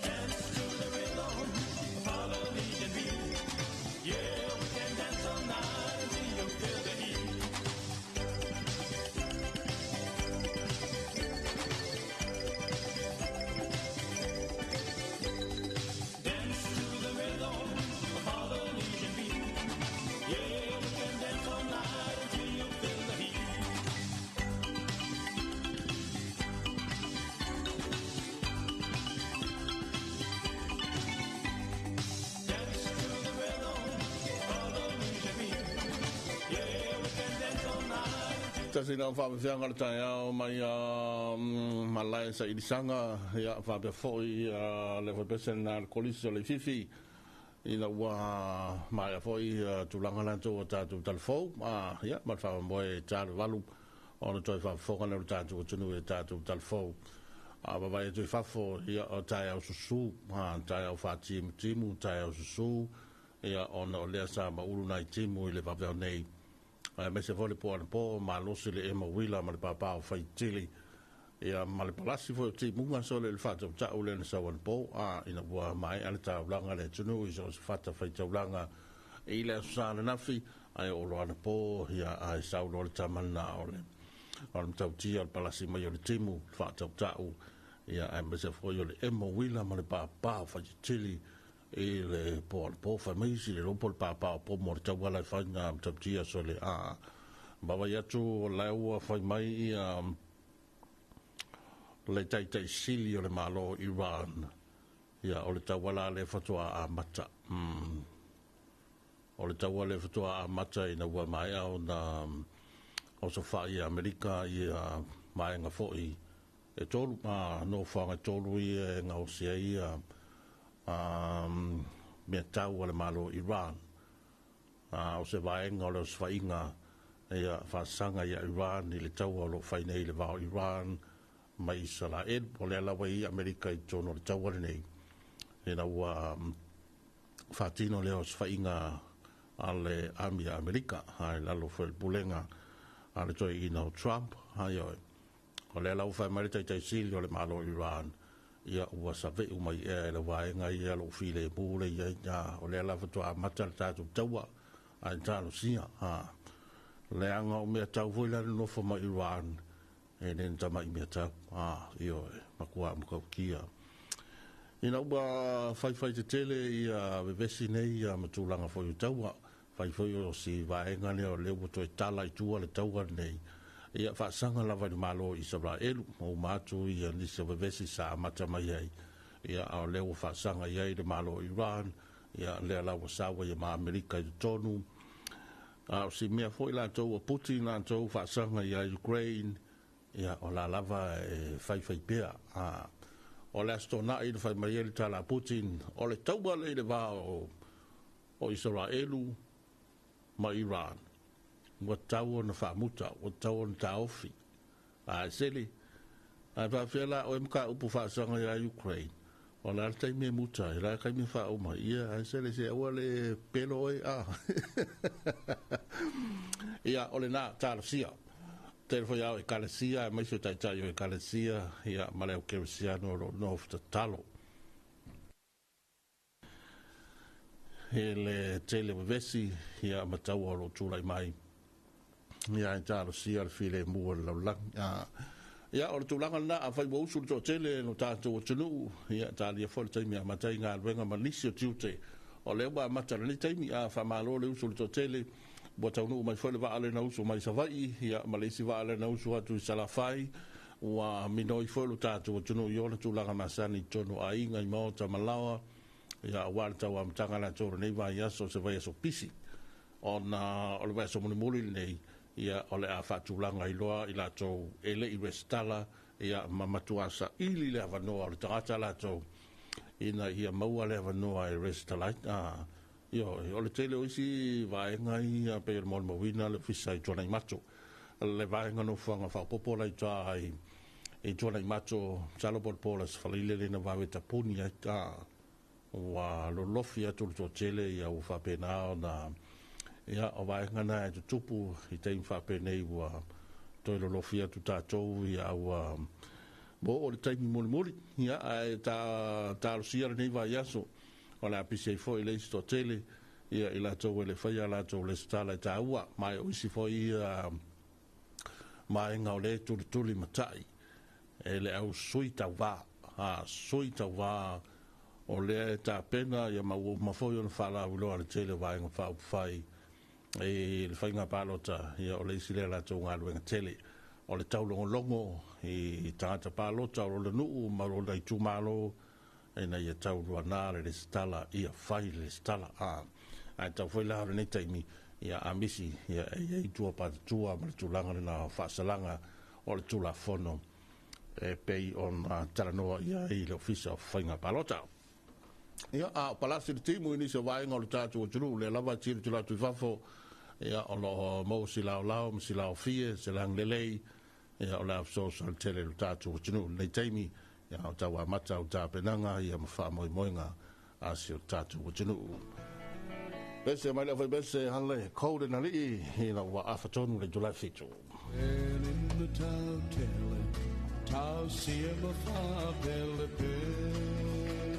Dance to the rhythm, Polynesian beat. Yeah, we can dance all night until you feel the heat. Dance to the rhythm, Polynesian beat. Yeah, we can dance all night until you feel the heat. Dance to the rhythm, Polynesian beat. Yeah, we can dance all night. Tasi na whaawhianga le tai ao mai a malae sa ilisaga ia whaapea fo'i le whapese na le kolisi o le fifi ina ua maea fo'i tulaga latou o tatou talafou ia ma le faamoemoe e ta le valu ona toe faafofoga lea o le tatou atunuu i tatou talafou a vavae atu i fafo ia o taeao susū taeao faatimutimu taeao susū ia ona o lea sa maulu nai timu i le vaveao nei aemaise foi le po anapo malosi le ema uila ma le pāpā o faitili ia ma le palasi foi o timuga so le faatautau lea na sau anapo ina ua maea le taulaga le atunuu i so o se fata faitaulaga i le aso sa ananafi ae oo loa anapo ia ae sau loa le tama lena o le matautia o le palasi mai o le timu faatautau ia aemaise foi o le ema uila ma le pāpā o faitili i le po anapo fai mai isi le lopo le pāpā o pomo o le tauala e fai na matautia so le vavai atu o la ua fai mai ia le taitaisili o le Malo Iran ia o le tauala le faatoa amata. O le taua le faatoa amata ina ua maea ona osofa'i e Amerika ia vaega fo'i e tolu nofoaga e tolu ia e gaosia ai ia mea tau a le Malo Iran. O se vaega o le osofaiga ia faasaga ia Iran i le taua o loo fai nei i le va o Iran ma Isalaelu. O lea lava i Amerika i totonu o le taua lenei ina ua faatino lea osofaiga a le ami a Amerika ae lalo foi le pulega a le toeaina o Trump. Aioe, o lea la ua fai mai le taitaisili o le Malo Iran ia ua save'u mai ea e le vaega ia lou filemu le iai o lea la faatoa amata le tatou taua ae talosia leaga o mea tau foi la le nofo ma Iran e le na tama'i mea tau ioe matua matautia. Ina ua faifai tetele ia vevesi nei ia ma tulaga foi o taua, fai foi o si vaega lea o lea ua toe tala i tua le taua lenei, ia faasaga lava i le Malo o Isaraelu, ma uma atu ia nisi o vevesi sa amata mai ai, ia a o lea ua faasaga i ai le Malo o Iran, ia lea la ua saua ia ma Amerika i totonu. A o si mea foi latou o Putin latou faasaga ia Ukraine, ia o la lava e faifai pea. O le Aso Toonai na fai mai ai le tala a Putin, o le taua lea i le va o Isaraelu ma Iran, ua tatau ona faamuta, ua tatau ona taofi. Ae seli, ae faafefea la oe mataupu faasaga ia Ukraine, o le a le taimi e muta ai, o le a le taimi e faauma ai, ia ae seli se aua le pelo oe a. Ia, o lena, talosia. Tele foi ao ekalesia, aemaise o taitai o ekalesia, ia, ma le au kerisiano o lo o nofo tatalo i le tele o vevesi, ia, ma taua o lo o tulai mai, ia, e talosia le filemu o le lalolagi. Ia, o le tulaga lena, afai ua usu le toatele o lo tatou atunuu, ia, talia foi le taimi e amata ai galuega ma nisi o tiute o lea ua amata i lenei taimi. A faamalo le usu i le toatele, ua taunuu mai foi le vaa lea na usu mai Savaii, ia, ma le isi vaa lea na usu atu i Salafai. Ua minoi foi lo tatou atunuu i ona tulaga masani i totonu o aiga, i maota ma laoa, ia, aua le tau amataga latou o lenei vaiaso, o se vaiaso pisi, ona o le vaiaso mulimuli lenei, ia, o le a faatulaga ai loa i latou e le i resitala, ia, ma matua saili le avanoa o le tagata latou ina ia maua le avanoa e resitala ai. Ioe, o le tele o isi vaega ia pei o le molimauina le ofisa i Tuanaimato, le vaega nofoaga faaopoopo la i uta i Tuanaimato, masalo po o le po o le Aso Faraile lea na vave tapuni ai, ua lolofi atu le toatele, ia ua faapena ona, ia, o vaega na e tutupu i taimi faapenei, ua toe lolofi atu tatou, ia, ua oo i le taimi mulimuli, ia, ae talosia lenei vaiaso o le a pisi ai foi le isi toatele, ia, i latou e le faia latou resitala e taua, ma e o isi foi ia vaega o lea e tulituli matai e le au sui tauva, sui tauva o lea e tapena, ia, ma ua uma foi ona faalauiloa le tele o vaega faaupufai i le faiga palota, ia, o le isi lea latou galuega tele o le taulogologo i tagata palota o lona nuu ma lona itumalo, ina ia tauluana le resitala, ia fai le resitala. Ae tau foi la o lenei taimi, ia, a misi, ia, e i ai tua patatua ma le tulaga lena o faasalaga o le Tulafono e pei ona talanoa i ai le Ofisa o Faiga Palota. Ia, a o palasi le timu i nisi o vaega o le tatou atunuu, lea lava e tilotilo atu i fafo, ia, o lo o maua si laolao ma si laofie, se lagi lelei, ia, o le a fesoasoani tele i le tatou atunuu i lenei taimi, ia, o tau amata au tapenaga, ia, ma faamoemoega a si o tatou atunuu. Pese mai le au faipese hale Golden Alii ina ua afa tonu le itula e 7. And in the tau tele, tau sia ma fa pele pele.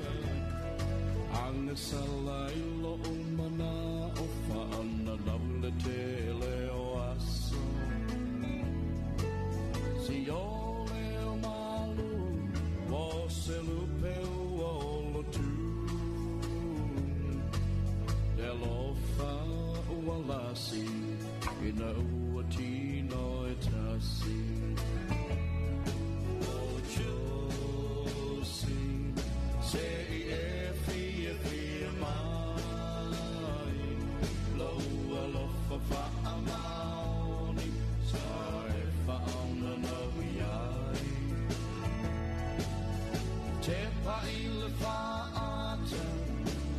Anga sala ilo o mana o fa ana lau le tele o aso. Si o le o malu, o se lupe o lo tu. Le alofa ua lasi, ina ua tino e tasi. O chosi, se i e fia fia mai, lo alofa whaamaoni, sa e whaona nau iai. Te paile whaata,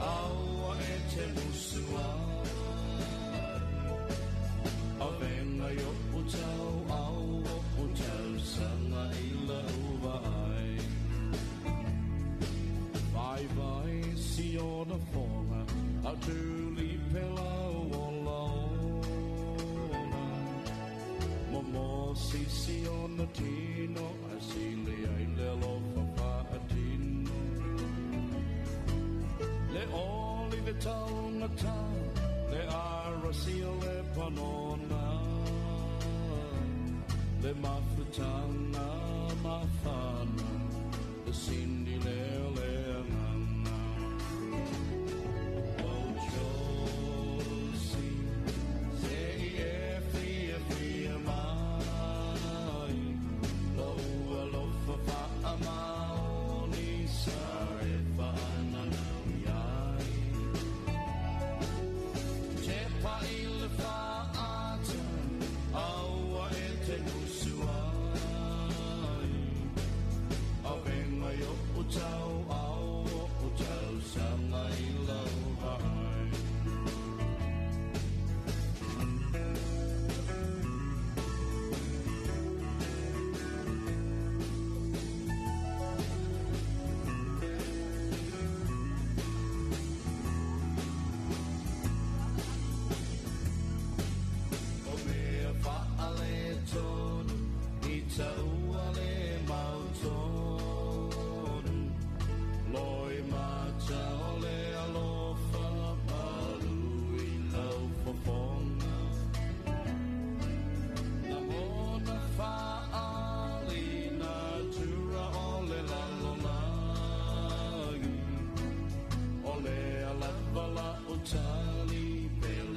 aua e te musua. A venga i o tau, au o tau, sanga i la uva ai. Vai vai si ona fonga, a tuli pela o laona. Mo mo si si ona tino, a si le ai le alofa whaatino. Le oli le taungata, le arasi o le panona. Le mafutanga mafana, le sindi le le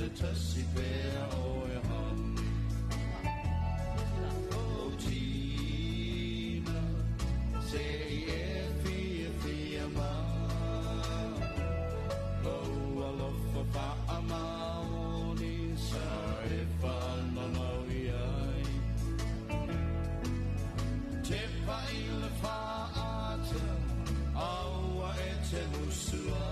le tasi pea o e honey. O tina, se i e fia fia mai, Lau alofa whaamaoni sa e whananau i ai. Te paila whaata, aua e te musua.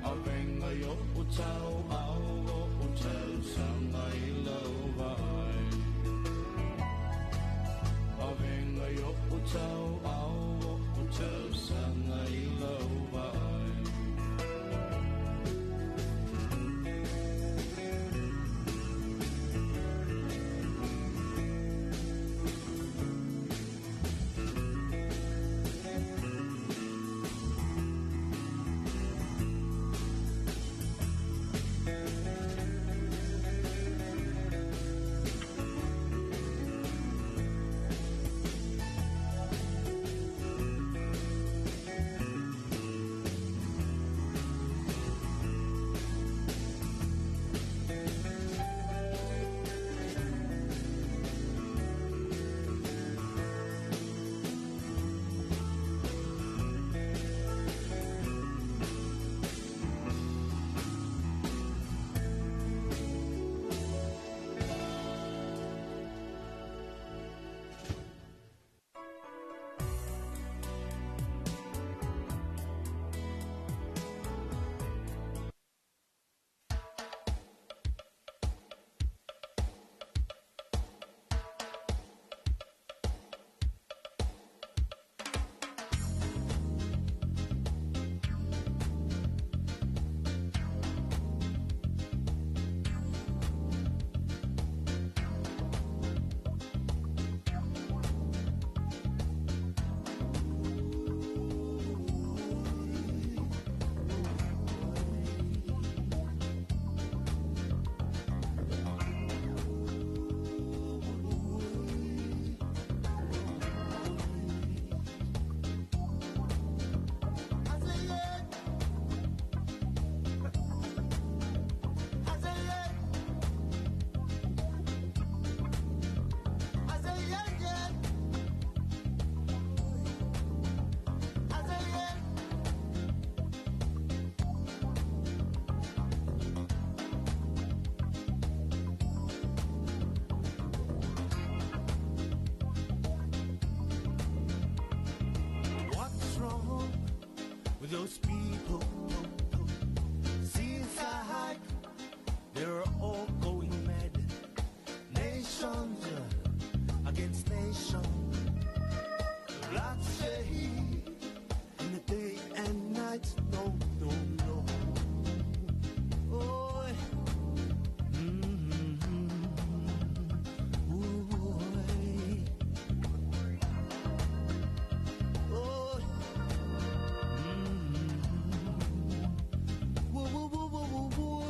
A venga i o tau, au o tau, sanga i lau vai. A venga i o tau, au o tau, sanga i lau vai. What's wrong with those people? Seems like they're all going mad. Nations against nation. Bloodshed in the day and night. No, no, no. Oh, mm-hmm. Ooh, oh. Whoa, whoa, whoa, whoa, whoa, whoa.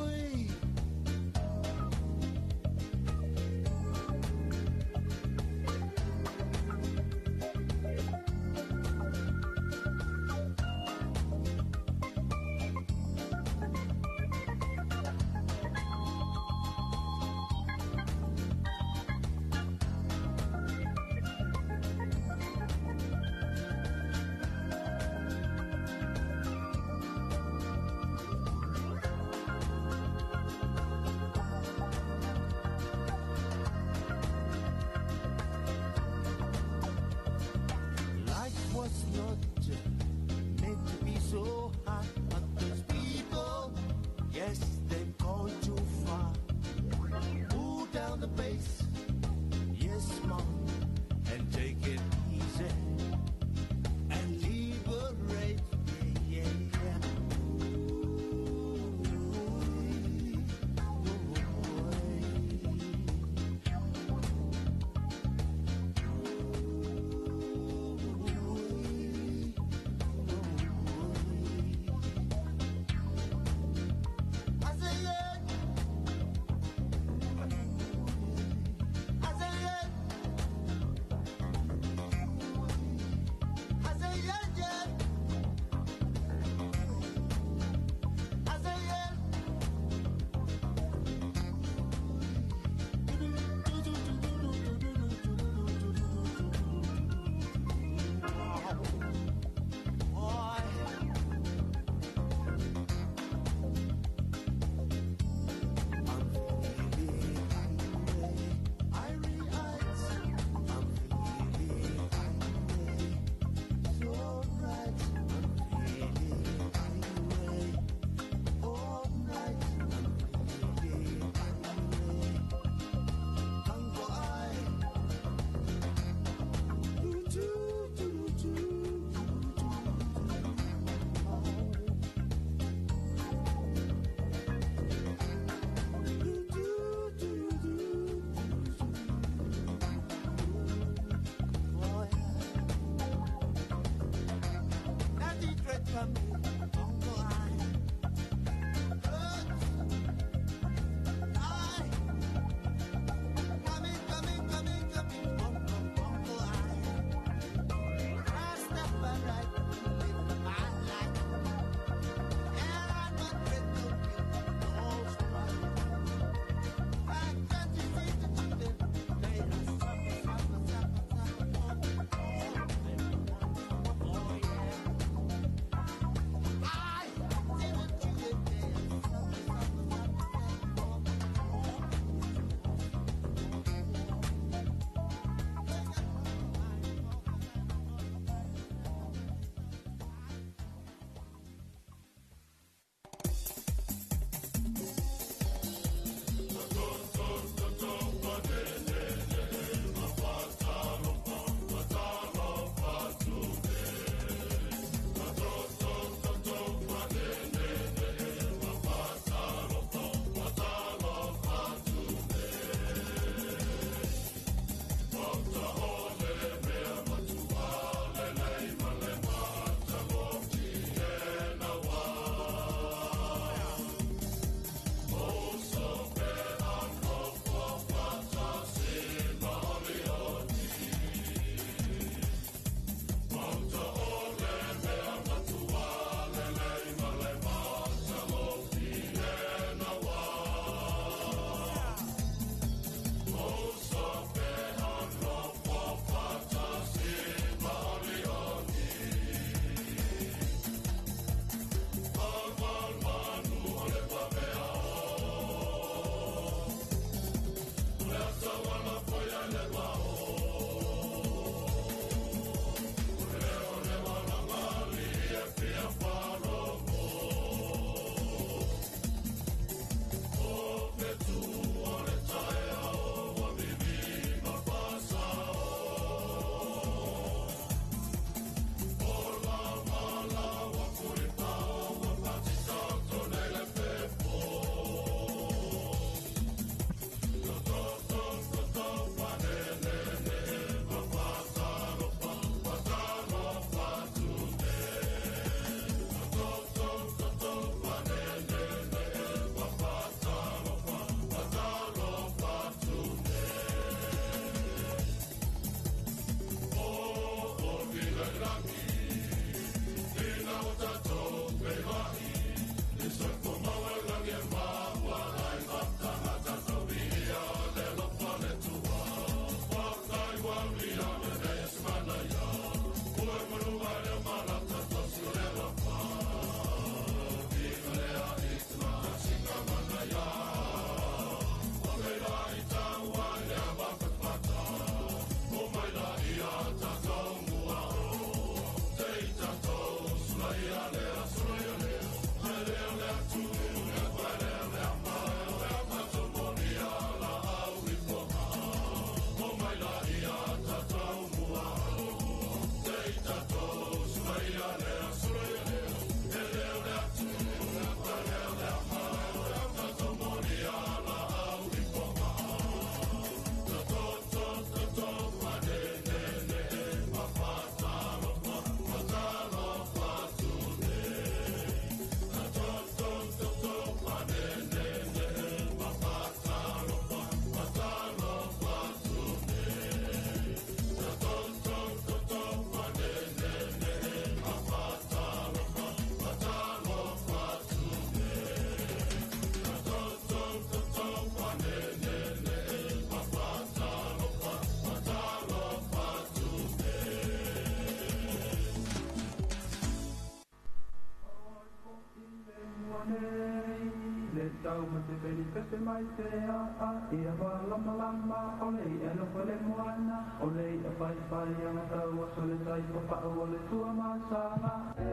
nei Le tau ma te peli pepe mai te a a Ia lama lama o le i e loko le moana O le i a pai pai anga tau aso le tai papau o le tua masanga E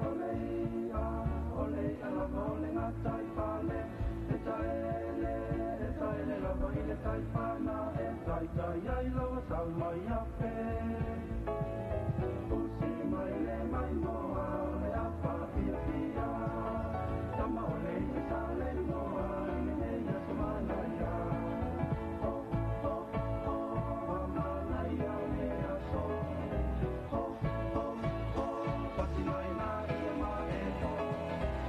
o le i a o le i a lama o le ngatai pale E taele, e taele lava i le tai pana E tai tai ai lawa sau mai a pe Usi mai le mai moa o le apa pia pia Tama o le i sa le moa i le nei aso manaia Ho, ho, ho, wa manaia le aso Ho, ho, ho, pasi mai na ia ma e ho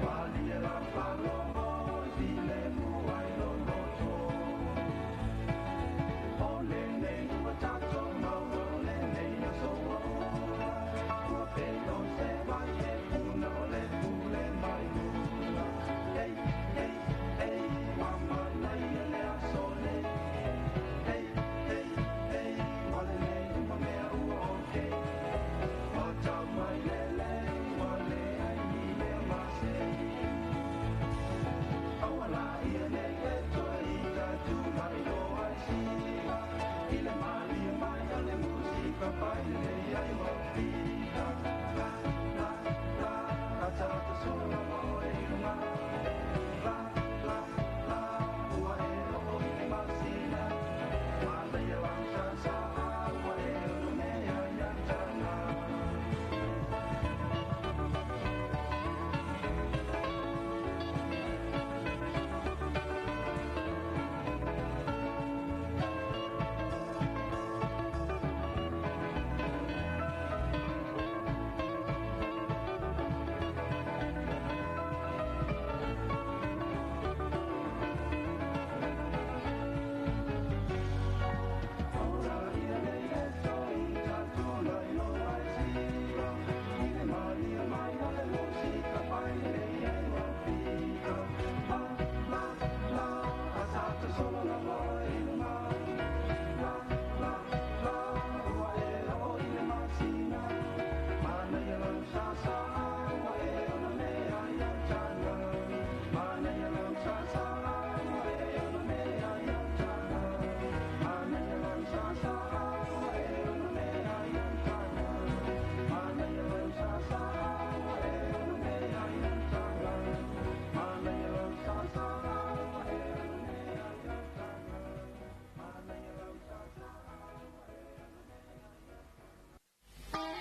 Pali e la palomo i file mua i lo loto O le nei ua tatou maua o le nei aso ua ula Ua pei o se vai e puna o le pule mai luna Ei, ei, ei, ua manaia le aso nei Ei, ei, ei, ua lelei uma mea ua okay Ua tau mai le lei, ua leai ni mea masei Aua la ia nei e toe ita tū mai loa i siva I le malie mai o le musika pai lelei ai ua pita La, la, la, ata ata solo lava oe i luga La, la, la, ua e oo i le masina Manaia lau sasa, ua e ono mea ia taga. Ora ia nei e toi tatuna i loa i siva I le malie mai o le musika pai lelei ai ua pita La, la, la, ata solo lava oe i luga La, la, la, ua e oo i le masina Manaia lau sasa, ua e ono mea ia taga Manaia lau sasa, ua e ono mea ia taga Manaia lau sasa, ua e ono mea ia taga Manaia lau sasa, ua e ono mea ia taga Manaia lau sasa, ua e ono mea ia taga Manaia lau sasa, ua e ono mea ia taga.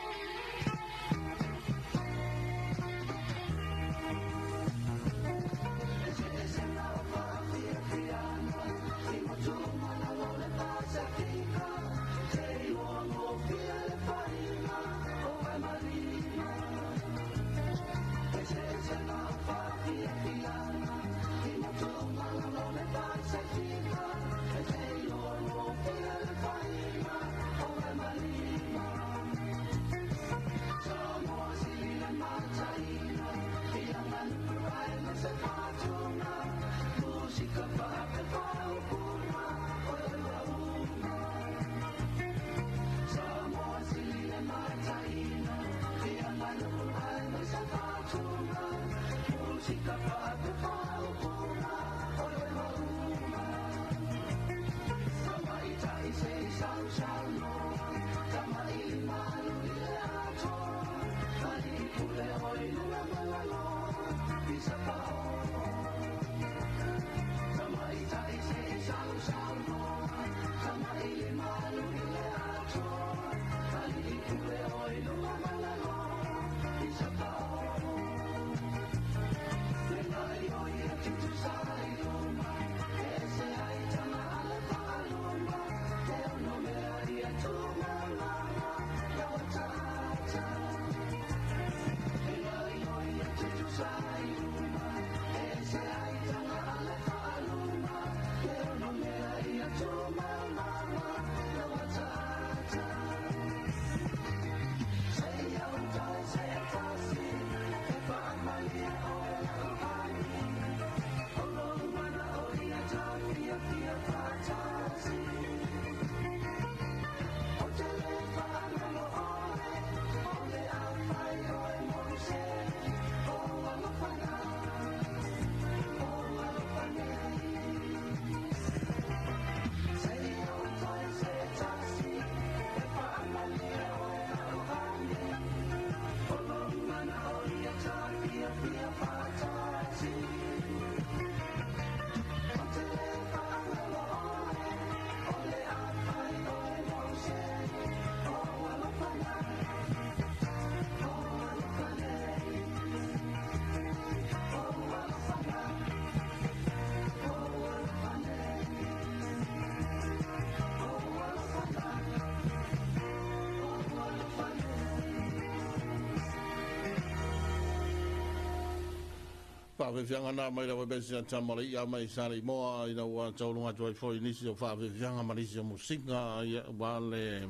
Faafiafiaga na mai lau ebesi a Tamalaia mai sa le imoa ina ua tauluga atu ai foi nisi o faafiafiaga ma nisi o musika ia ua le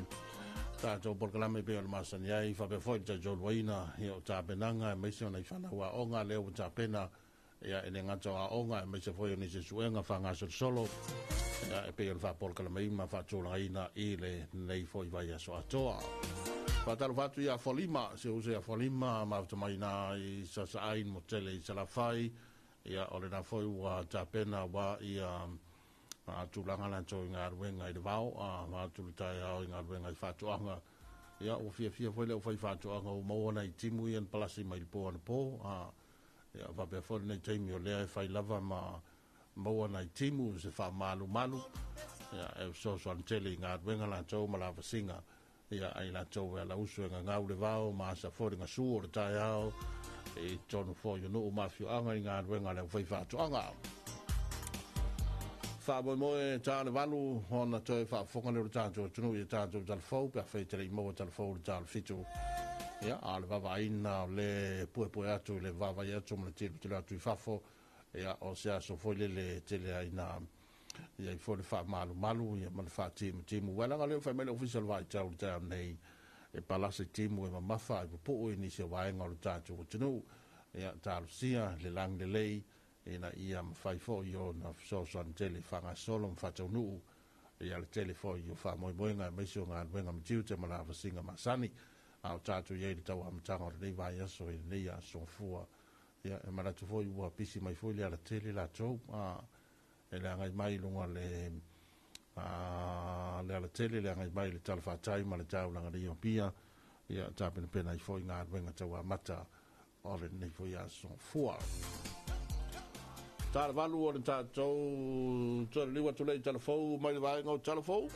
tatou polokalame pei o le masani ai faapea foi le tautauluaina ia o tapenaga aemaise ona i fanau aoga lea ua tapena ia e le gata o aoga aemaise foi o nisi suega faagasolosolo ia e pei o le faapolokalame ma faatulagaina i lenei foi vaiaso atoa. Faatalofa atu ia Folima, se uso ia Folima, mafuta mai na i Sasaai mo tele i Salafai, ia o lena foi ua tapena wa ia a tulaga latou i galuega i le vao, a atu le taeao i galuega i faatoaga. Ia ua fiafia foi le aufai faatoaga ua maua nai timu ia na palasi mai le po anapo, a ia faapea foi lenei taimi o lea e fai lava ma maua nai timu se faamalumalu, ia e fesoasoani tele i galuega latou ma lavasiga ia ai latou e alausu e gagau le vao ma asa foi le gasu o le taeao i totonu foi o nuu ma afioaga i galuega a le aufai faatoaga. Faamoemoe ta le 8 ona toe faafofoga lea o le tatou atunuu i tatou talafou pe afai te le i maua talafou le talo 7. Ia, a o le vaavaaina o le puepue atu i le vaavaai atu ma le tilotilo atu i fafo, ia, o se aso foi lele tele ai na ia i foi le faamalumalu ia ma le faatimutimu. Ua laga lea fai mai le ofisa o le vaitau i le taeao nei e palasi timu e mamafa ai pupuu i nisi o vaega o le tatou atunuu. Ia, talosia le lagi lelei ina ia mafai foi ona fesoasoani tele faagasolo ma faataunuu ia le tele foi o faamoemoega aemaise o galuega ma tiute ma lavasiga masani. A o tatou i ai i le tau amataga o lenei vaiaso i lenei aso fua. Ia, e manatu foi ua pisi mai foi le alatele latou, a e le agai mai i luga le le alatele le agai mai le talafatai ma le taulaga nei o Apia, ia tapenapena ai foi galuega tauamata o lenei foi aso fua. Tala 8 o le tatou toe liu atu lea i talafou mai le vaega o talafou.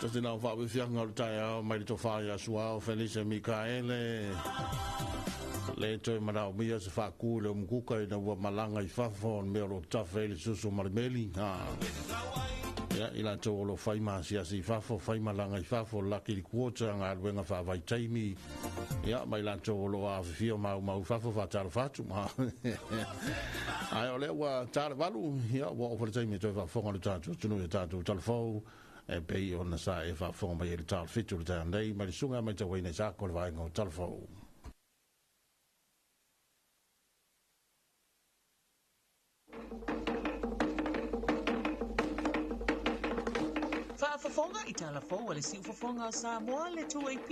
Tasi na o faafiafiaga o le taeao mai le tofā ia Suao Felise Mikaele. Le toe manaomia se faakū i le umukuka ina ua malaga i fafo o le mea o lo o tafe ai le susu ma le meli. Ia, i latou o lo o fai ma asiasi i fafo, fai malaga i fafo, laki le quota, galuega faavaitaimi, ia, ma i latou o lo o afifio ma aumau i fafo, faatalofa atu. Ae o lea ua ta le 8, ia, ua oo foi le taimi e toe faafofoga le tatou atunuu i a tatou talafou, e pei ona sa e faafofoga mai ai i le ta o le 7 i le taeao nei, mai le susuga ia Matauaina Isako le vaega o Talafou. Faafofoga i tala fou a le Siufofoga o Samoa le 2AP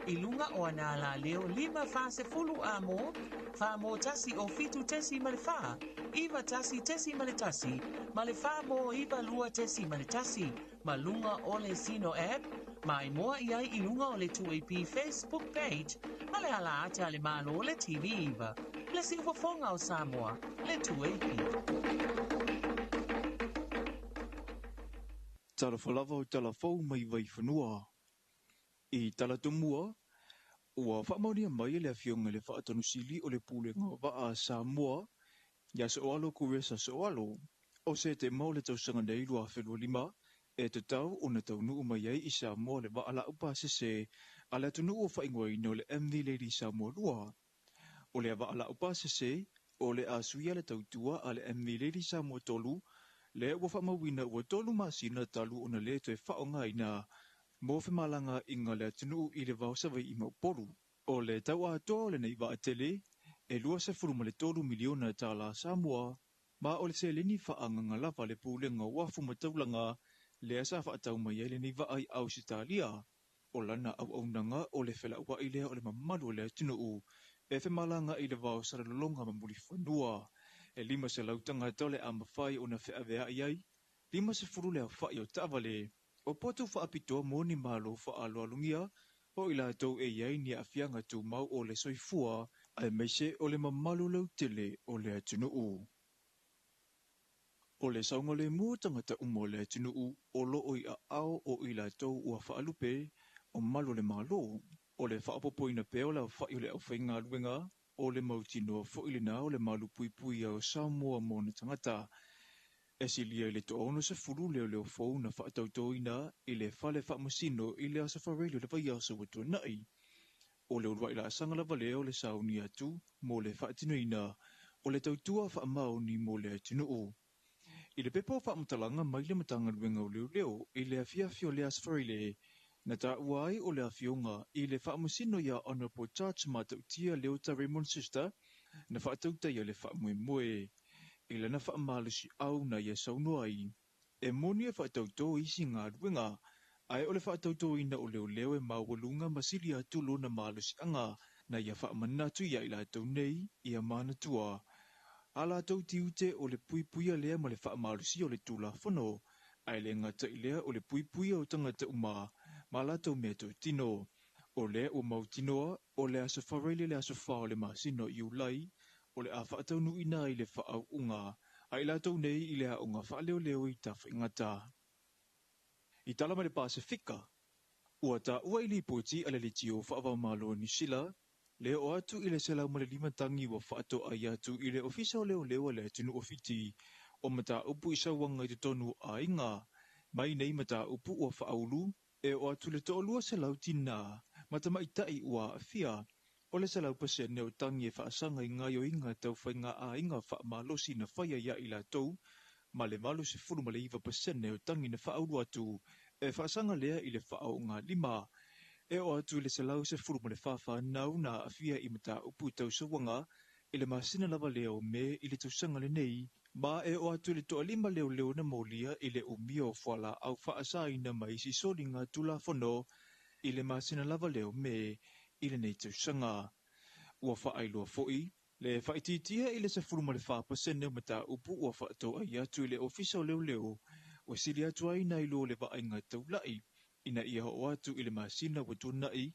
i luga o ana alaleo 5 40 a mo, 4 mo 1 o 7 tesi ma le 4, 9 1 tesi ma le 1, ma le 4 mo 9 2 tesi ma le 1, ma luga o le Zeno app, ma e moa i ai i luga o le 2AP Facebook page ma le ala ata a le Malo le TV 9. Le Siufofoga o Samoa, le 2AP. Talofa lava o tala fou mai Vaifanua. I Talatomua, ua faamaonia mai e le Afioga i le Faatonusili o le Pulega o Vaa a Samoa, ia Soalo Kuresa Soalo, o Setema o le tausaga nei 2025, e tatau ona taunuu mai ai i Samoa le vaa laupasese a le atunuu ua faaigoaina o le MV Lady Samoa 2. O lea vaa laupasese, o le a suia le tautua a le MV Lady Samoa 3, lea ua faamauina ua 3 masina talu ona lē toe faaaogaina mo femalagaaiga a le atunuu i le va o Savaii ma Upolu. O le tau atoa o lenei vaatele e $23 miliona tālā Samoa, ma o le seleni faaagaaga lava a le Pulega o Uafu ma Taulaga lea sa faatau mai ai lenei vaa i Ausetalia. O lana auaunaga o le felauai lea o le mamalu o le atunuu e femalagaai i le va o Salelologa ma Mulifanua. E 500 tagata o le a mafai ona feaveai ai, 50 le aofai o taavale. O potu faapitoa mo ni malo faaaloalogia o i latou e i ai ni aafiaga tumau o le soifua, aemaise o le mamalu lautele o le atunuu. O le saogalemu o tagata uma o le atunuu o loo i aao o i latou ua faalupe o malu o le Malo. O le faaopoopoina pea o le aofai o le aufaigaluega, o le mautinoa foi lena o le malupuipuia o Samoa ma ona tagata. E silia i le 60 leoleo fou na faatautoina i le fale faamasino i le Aso Faraile o le vaiaso ua tuanai. O le uluai laasaga lava lea o le sauni atu mo le faatinoina o le tautua faamaoni mo le atunuu. I le pepa o faamatalaga mai le Matagaluega o Leoleo i le afiafi o le Aso Faraile, na taua ai o le afioga i le faamasino ia Honourable Judge Matautia Leota Raymond Sister na faatautaia le faamoemoe. I lana faamalosiau na ia saunoa ai, e moni e faatautō isi galuega, ae o le faatautōina o leoleo e maualuga ma sili atu lona malosiaga na ia faamanatu iā i latou nei ia manatua a latou tiute o le puipuia lea ma le faamalosia o le Tulafono, ae le gata i lea o le puipuia o tagata uma ma latou meatotino. O lea ua mautinoa o le Aso Faraile le aso 4 o le masina o Iulai o le a faataunuuina ai le faaauuga a i latou nei i le aoga faaleoleo i Tafaigata. I tala mai le Pasefika, ua taua i lipoti a le leitio faava-o-Malo o Niu Sila le oo atu i le 105 tagi ua faatoai atu i le Ofisa o Leoleo a le atunuu o Fiti o mataupu i sauaga i totonu o aiga. Mai nei mataupu ua faaulu e oo atu i le 200 tinā ma tamaitai ua aafia. O le 100% o tagi e faasaga i gaoioiga tau faiga aiga faamalosi na faia iā i latou, ma le 89% o tagi na faaulu atu e faasaga lea i le faaoogalima. E oo atu i le 114 fanau na aafia i mataupu tau sauaga i le masina lava lea o Me i le tausaga lenei, ma e oo atu i le 5 leoleo na molia i le umia o fualaau faasaina ma isi soliga tulafono i le masina lava lea o Me i lenei tausaga. Ua faailoa foi le faaitiitia i le 14% o mataupu ua faatoai atu i le Ofisa o Leoleo ua sili atu ai nai lo le vaaiga taulai ina ia oo atu i le masina ua tuanai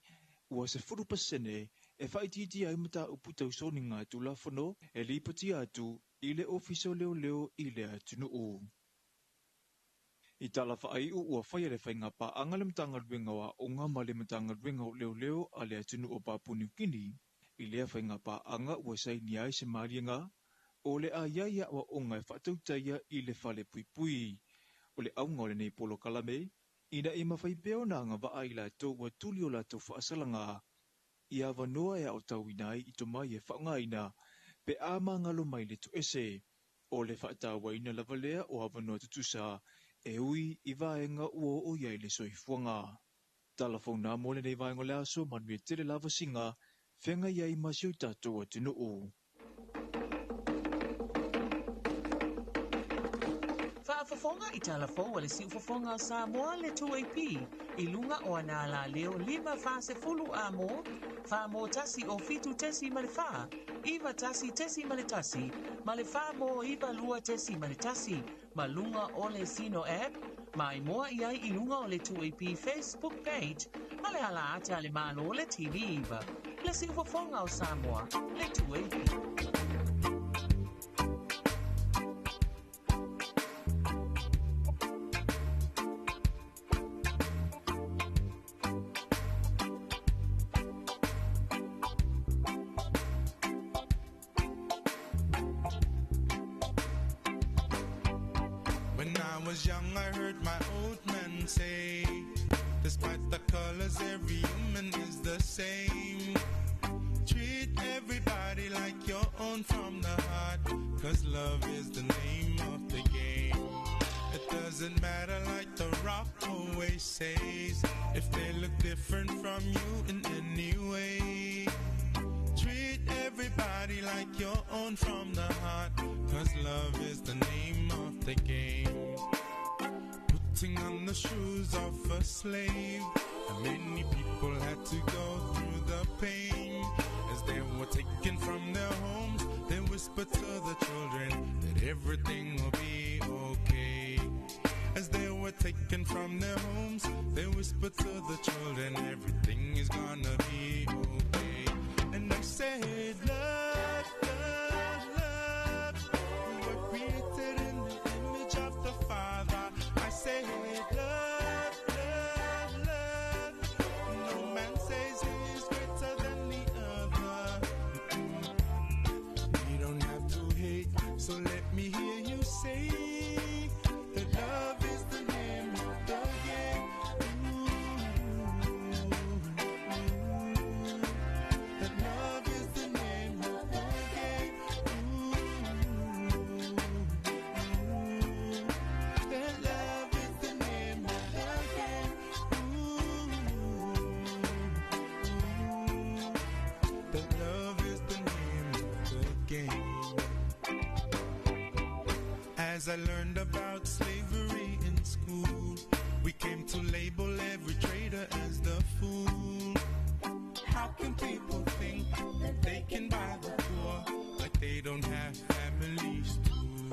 ua 10% e faaitiitia ai mataupu tau soliga tulafono e lipotia atu i le Ofisa o Leoleo i le atunuu. I tala faaiu ua faia le faiga paaga le Matagaluega o Aoga ma le Matagaluega o Leoleo a le atunuu o Papua Niu Kini. I lea faiga paaga ua sainia ai se maliega o le a i ai aoaoga e faatautaia i le fale puipui. O le auga o lenei polokalame, ina ia mafai pea ona agavaa i latou ua tuli o latou faasalaga i avanoa e aotauina ai i tomai e faaaogaina pe a magalo mai le toese. O le faatauaina lava lea o avanoa tutusa e ui i vaega ua oo i ai le soifuaga. Tala fou na mo lenei vaega o le aso, manuia tele lava siga, feagai ai ma si o tatou atunuu. Faafofoga i tala fou a le siufofoga o Samoa le 2AP i luga o ana alaleo 5 40 A mo 4 mo 1 o 7.4, 91.1, ma le 4 mo 92.1, ma luga o le Sino app, ma i moa i ai i luga o le 2AP Facebook page, ma le ala ata le malo le TV iva. Le siufofoga o Samoa, le 2AP. When I was young, I heard my old man say, despite the colors, every human is the same. Treat everybody like your own from the heart, cause love is the name of the game. It doesn't matter, like the rock always says, if they look different from you in any way. Treat everybody like your own from the heart, cause love is the name of the game. Putting on the shoes of a slave, and many people had to go through the pain. As they were taken from their homes, they whispered to the children that everything will be okay. As they were taken from their homes, they whispered to the children, everything is gonna be okay. And I said, love, love, love. We were created in the image of the Father. I said, love, love, love. No man says he is greater than the other. We don't have to hate, so let me hear you say that love is the name of the game. Ooh, that love is the name of the game. Ooh, that love is the name of the game. Ooh, that love is the name of the game. As I learned about slavery in school, we came to label every trader as the fool. How can people think that they can buy the poor like they don't have families too?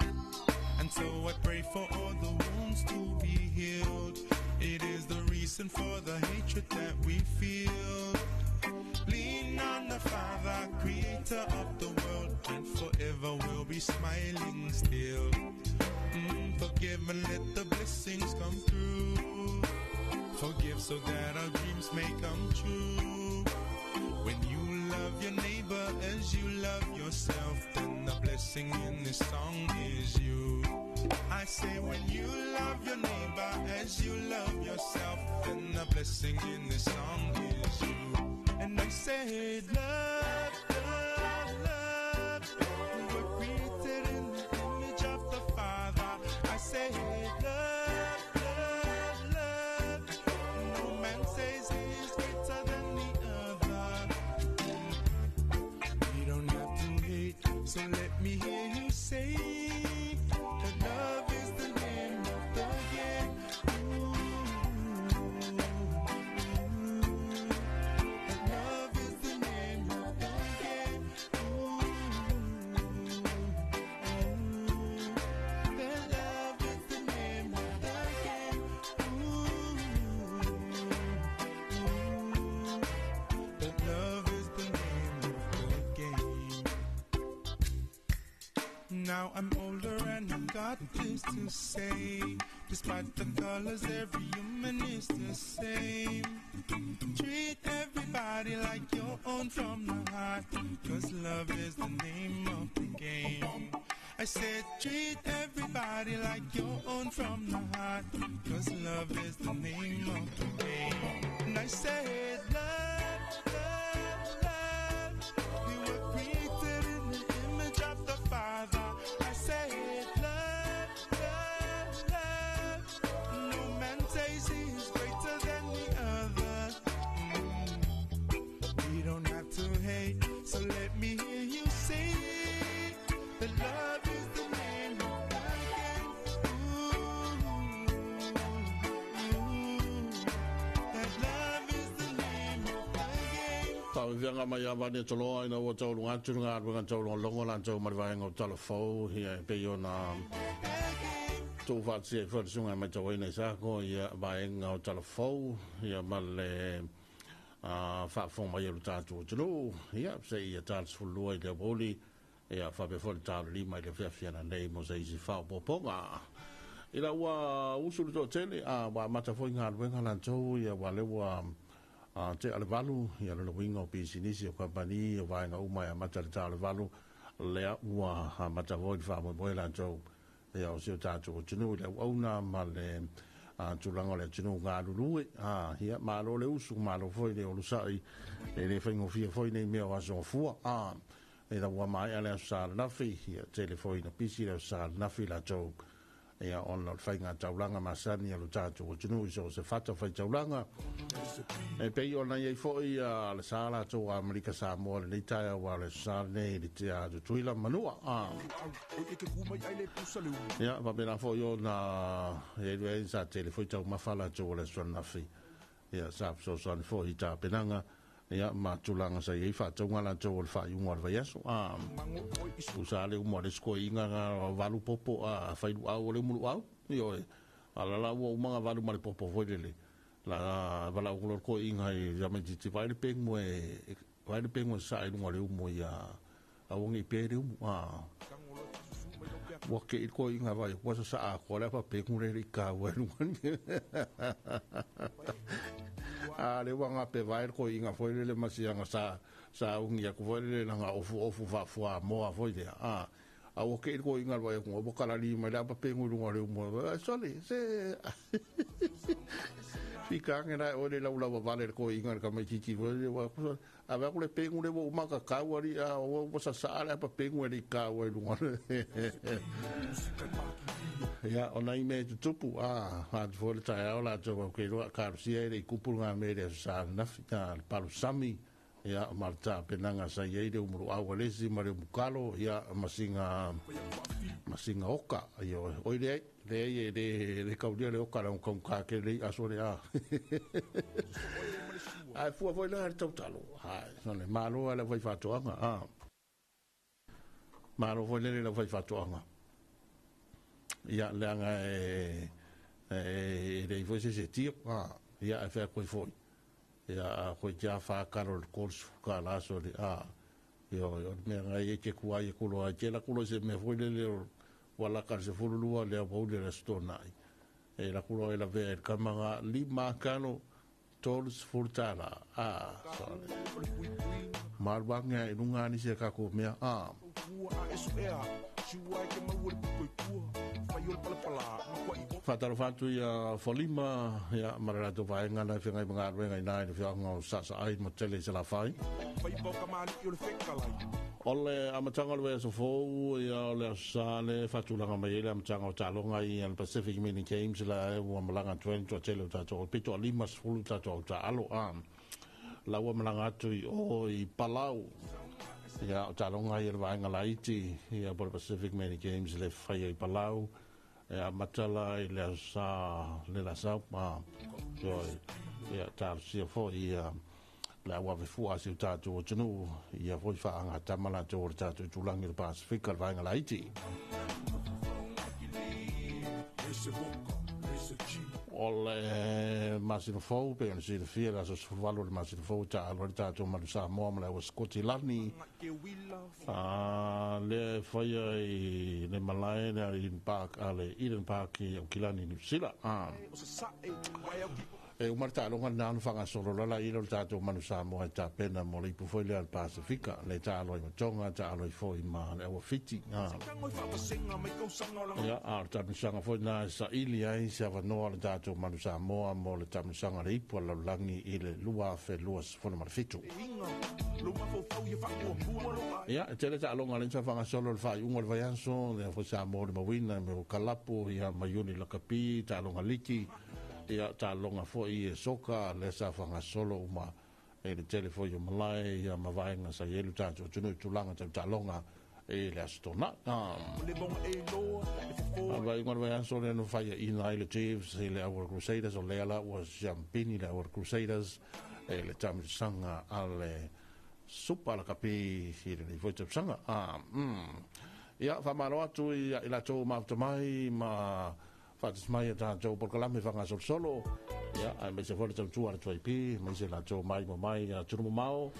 And so I pray for all the wounds to be healed. It is the reason for the hatred that we feel. Lean on the Father, creator of the world, and forever we'll be smiling still. Forgive and let the blessings come through. Forgive so that our dreams may come true. When you love your neighbor as you love yourself, then the blessing in this song is you. I say when you love your neighbor as you love yourself, then the blessing in this song is you. And I say, love, love, love. We were created in the image of the Father. I say, love, love, love. No man says he is greater than the other. We don't have to hate, so let me hear you say that love is the name of the game. Ooh, that love is the name of the game. Ooh, that love is the Now I'm older and I've got this to say. Despite the colors, every human is the same. Treat everybody like your own from the heart. Cause love is the name of the game. I said, treat everybody like your own from the heart. Cause love is the name of the game. And I said, love, love, love. We were created in the image of the Father. I said, love, love, love. No man says he is greater than the other. We don't have to hate, so let me hear you say that love is the name of the game. Ooh, that love is the name of the game. Taufianga mai a vane toloa ina ua tauluga atu le galuega taulogologo latou ma le vaega o talafou ia e pei ona tuufaatasia ai foi le susuga e matauina i sako ia vaega o talafou ia ma le faafofoga mai o le tatou atunuu ia seia 32 i le aoauli ia faapea foi le 5 i le afiafi ananei mo se isi faaopoopoga. Ina ua usu le toatele a ua amata foi galuega latou ia ua lea ua tea le 8 ia le uiga o pisinisi o kamupani o vaega uma e amata i le 8 lea ua amata foi le faamoemoe latou ia o si o tatou atunuu i le auauna ma le tulaga o le atunuu galulue. Ia malo le usu, malo foi le onosai, e le faigofie foi nei mea o aso gafua. Ina ua maea le aso Sa ananafi, ia tele foi ina pisi le aso Sa ananafi latou ia ona o le faiga taulaga masani a lo tatou atunuu i so o se fata faitaulaga. E pei ona i ai foi le sa latou a Amerika Samoa lenei taeao aua o le aso Sa lenei i le tea Tutuila ma Manua. Ia, faapena foi ona i ai lea sa tele foi taumafa latou o le aso ananafi. Ia, sa fesoasoani foi i tapenaga ia ma tulaga sa i ai faatauga latou o le faaiuga o le vaiaso. Usa le uma o le isi koiiga na valu popo a fai luau o le umu luau. Ioe. A la la ua uma na valu ma le popo foi lele. La valaau loa le koiiga i tamaitiiti vaai le pegu e vaai le pegu e sasaa i luga o le umu ia aua ne i pe le umu. Ua kei le koiiga vaai ua sasaa atu le apa pegu le i kaua i luga. A le ua gape vae le koiiga foi lele ma siaga sa sauni atu foi lele lana ofuofu faafuamoa foi lea. A ua kei le koiiga le vaai atu ua kalali mai le apa pegu i luga o le umu. Sole, se fika ane la e oe le laulaua vale le koiiga le tamaitiiti foi lele ua ave atu le pegu le ua uma kakau ali a ua sasaa le apa pegu e le i kaua i luga. Ia, o nai mea e tutupu, a, atu foi le taeao latou au ke iloa kalosia e le i kupu ngā mea i le aso Sa ananafi, a, le palusami, ia, ma le tapenaga sa i ai le umuluau a le isi ma le umukalo, ia, ma siga, ma siga oka, ioe. Oi leai, leai e le, le kaulia le oka leaga taugata tele le i'a aso le a. Ae fua foi la i le tautalo, ae, sole, malo lava i le aufaifaatoaga, a. Malo foi lele i le aufaifaatoaga. Ia, leaga e, e leai foi se isi e tio, a, ia, ae fai atu ai foi. Ia, a koe te a 4 kalo i le $30 sole, a, ioe, o le mea na i ai te tuai e kuloa ai te laku loa i se mea foi lele o ua laka i le 12 le aoauli o le Aso Toonai. E laku loa e lavea i le kama na 5 kalo $30, a, sole. Malu ane a i luga nisi a kākou mea, a. Faatalofa atu ia Folima ia, ma le latou vaega na e feagai ma galuega i ina i le afioaga o Saasaai ma tele i Salafai. O le amataga o le vaiaso fou ia o le Aso Sa le faatulaga mai ai le amataga o taaloga i le Pacific Mini Games la ua malaga atu ai le toatele o tatou pito a 50 tatou au taalo a la ua malaga atu i o i Palau. Ia, o taaloga ia le vaega laiti ia po le Pacific Mini Games le faia i Palau e amata la i le Aso Sa le la sau ma ioe. Ia talosia foi ia le au ave fua a si o tatou atunuu ia foi faagatama latou o le tatou itulagi o le Pasefika le vaega laiti. O le masina fou, pei ona silafia le aso 18 o le masina fou taalo ai le tatou Manu Samoa ma le Aua Sikotilani. Lea e faia i le malae le Eden Park, a le Eden Park i Aukilani, Niu Sila. E uma le taaloga lena ona faagasolo loa laia o le tatou Manu Samoa e tapena mo le ipu foi lea a le Pasefika, le taalo ai ma Tonga, taalo ai foi ma le Aua Fiti. Ia, a o le taamilosaga foi lena e saili ai se avanoa o le tatou Manu Samoa mo le taamilosaga a le ipu a le lalolagi i le 2027. Ia, e tele taaloga lea sa faagasolo i le faaiuga o le vaiaso, lea foi sa molimauina me o Kalapu, ia, ma Iuni Lakapi, taaloga liki, ia, taaloga foi e soka, lea sa faagasolo uma e le tele foi o malae, ia, ma vaega sa i ai lo tatou atunuu i tulaga tau taaloga i le Aso Toonai. Vaaiuga o le vaiaso lea na faiaina ai le Chiefs i le Aua Crusaders, o lea la ua siampini le Aua Crusaders e le taamilosaga a le Supa Lakapi i lenei foi tausaga. Ia, faamalo atu i i latou mafuta mai ma faatasi mai a tatou polokalame faagasolosolo, ia, aemaise foi le tautua a le 2AP, aemaise latou mai ma mai atunuu mamao.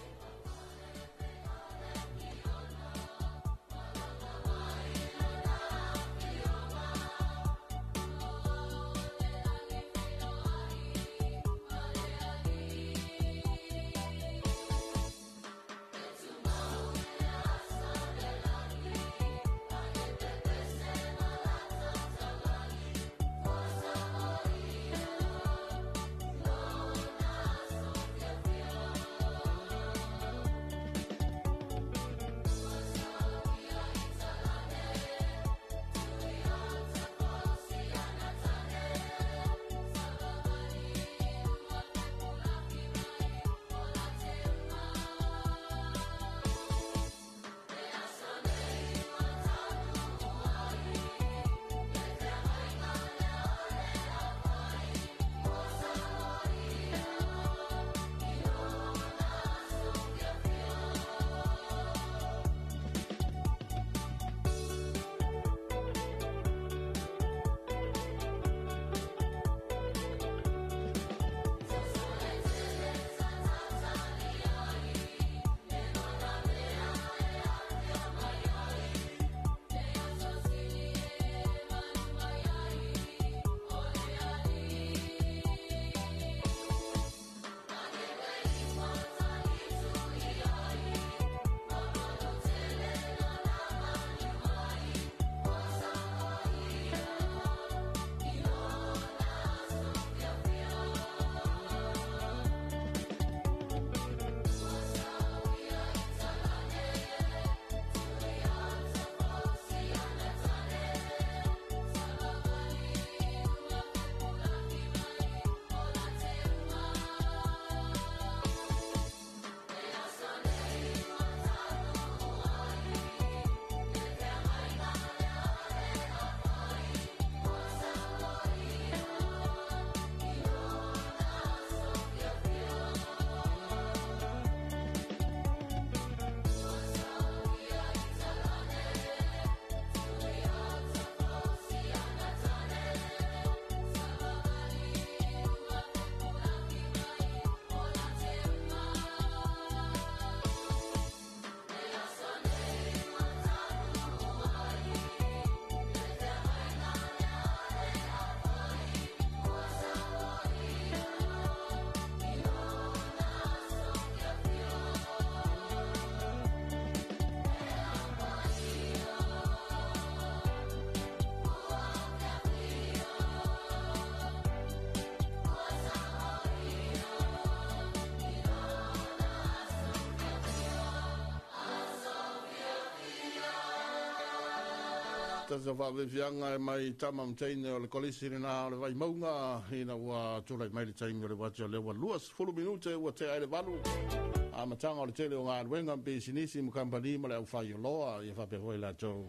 Tasi o faafiafiaga e mai tama ma teine o le kolisi lena o le Vaimauga ina ua tulai mai le taimi o le uati o lea ua 20 minute ua tea ai le 8. Amataga o le tele o galuega ma pisinisi ma kamupani ma le aufaioloa, ia faapea foi latou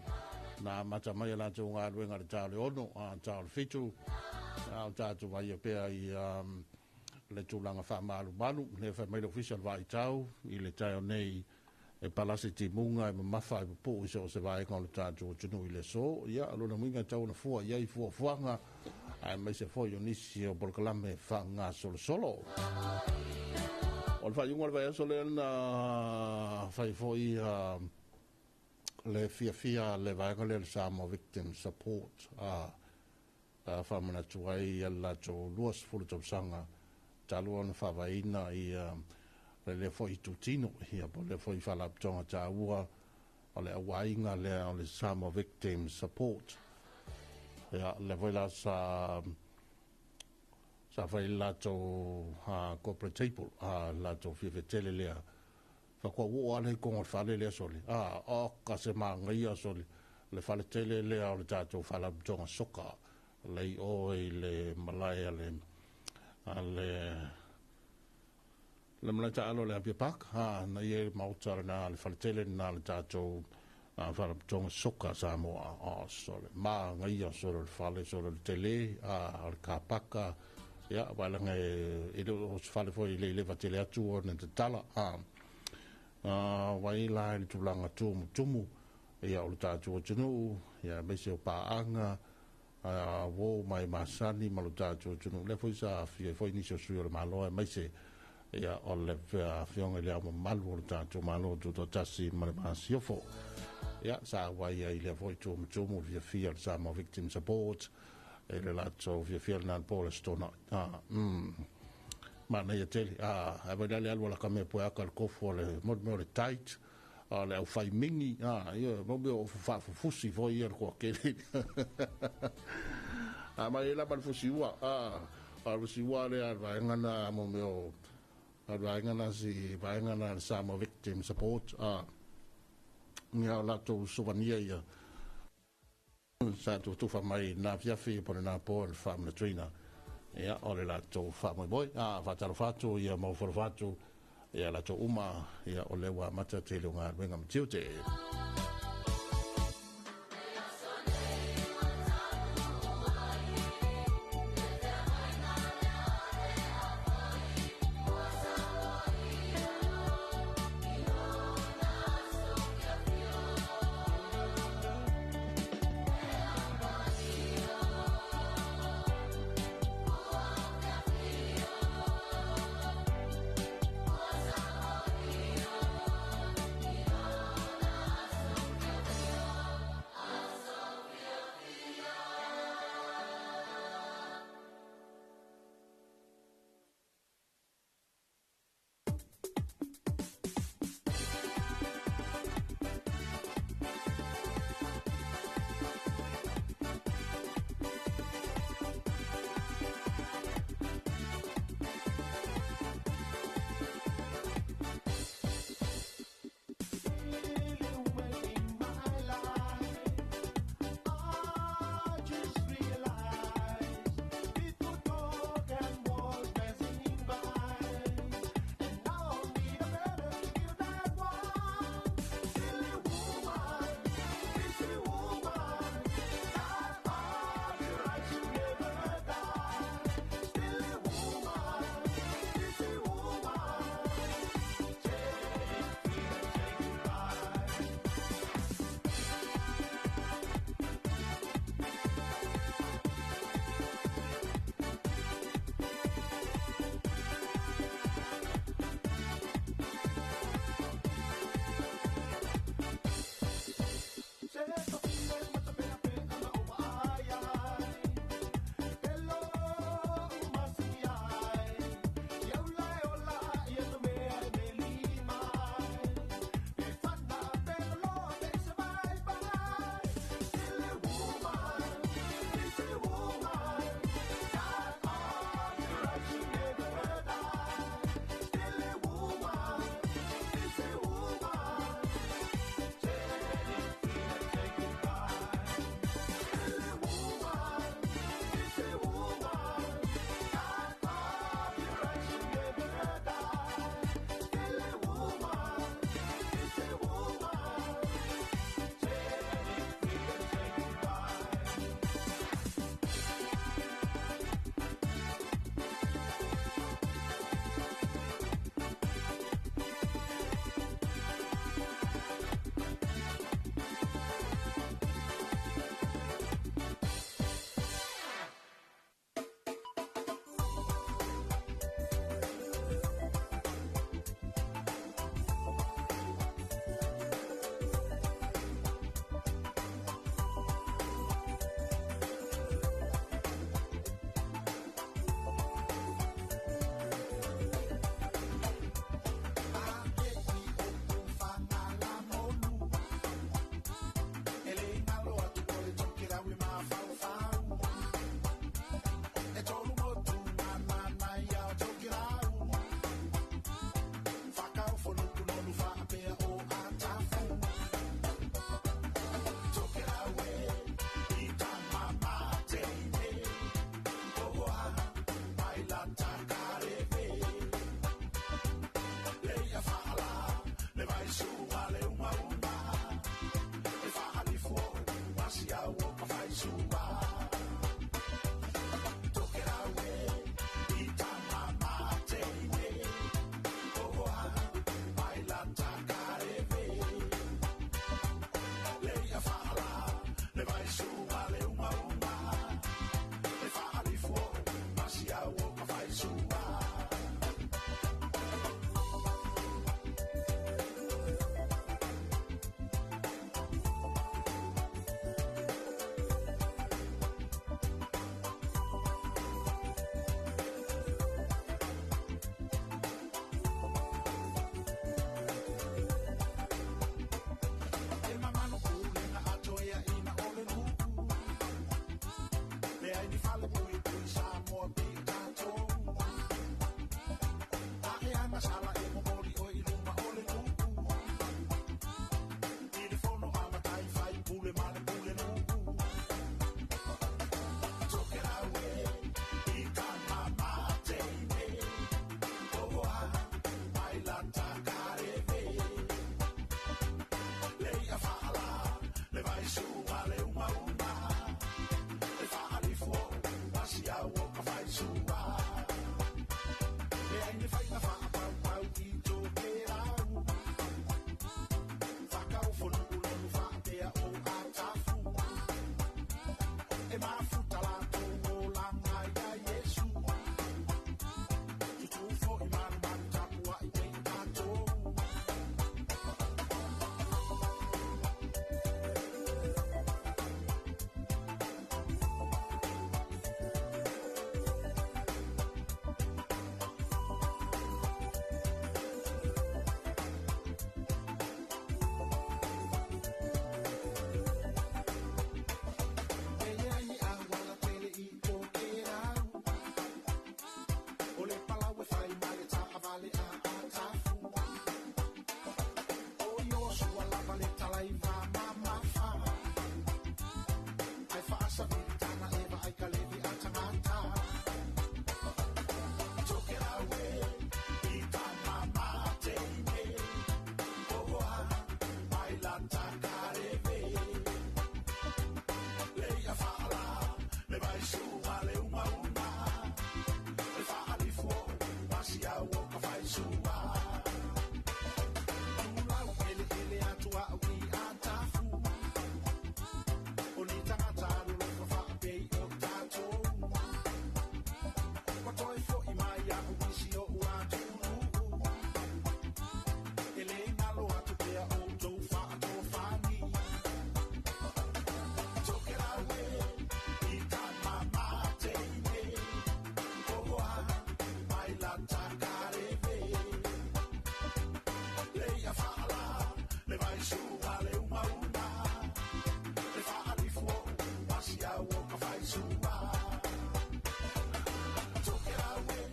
na amata mai a latou galuega i le ta o le 6 a ta o le 7, a o tatou vaia pea i le tulaga faamalumalu lea fai mai le ofisa o le vaitau i le taeao nei e palasi timuga e mamafa e pupuu i so o se vaega o le tatou atunuu i le aso. Ia, o lona uiga e tatau ona fua i ai fuafuaga Aemaise foi o nisi o polokalame faagasolosolo. O le faaiuga o le vaiaso lea na fai foi le fiafia a le vaega lea o le Samoa Victim Support a faamanatu ai ia le latou 20 tausaga talu ona faavaeina ia le foi itutino ia po o le foi faalapotopotoga taua o le auaiga lea o le Samoa Victim Support. Ia lea foi la sa fai le latou corporate table, latou fiafia tele lea. Faatoa oo lava lea i totonu o le fale lea sole, oka se manaia sole, le fale tele lea o le tatou faalapotopotoga soka lea i o i le malae a le malae taalo o le Apia Park, na i ai le maota lena, le faletele lena o le tatou faalapotopotoga soka Samoa. Sole, manaia sole o le fale, sole o le tele, o le kapaka, ia, vaelaga e le o se fale foi le leva tele atu o na tatala. Wai la i le tulaga tumutumu, ia o le tatou atunuu, ia aemaise o paaga, uo mai masani ma lo tatou atunuu. Lea foi sa afifio ai foi nisi o sui o le Malo, aemaise ia o le afioga i le Ao Mamalu o le tatou Malo Tutoatasi ma le Masiofo. Ia sa auai ai lea foi tumutumu le fiafia o le Samoa Victim Support, e le latou fiafia lena le po o le Aso Toonai. Manaia tele. Ae vai la le alu ala ka mea poeaka le kofu o le mo mea o le tight, o le aufai mingi, ia mo mea o faafufusi foi ia le toatele. Mai lava le fusiua, a le fusiua lea le vaega na mo mea o le vaega na si vaega na le Samoa Victim Support, ia o latou souvenir ia sa tutufa mai na fiafi po le na po le faamanatuina ia o le latou faamoemoe. Faatalofa atu ia ma ufalofa atu ia latou uma ia o lea ua amata tele o galuega ma tiute.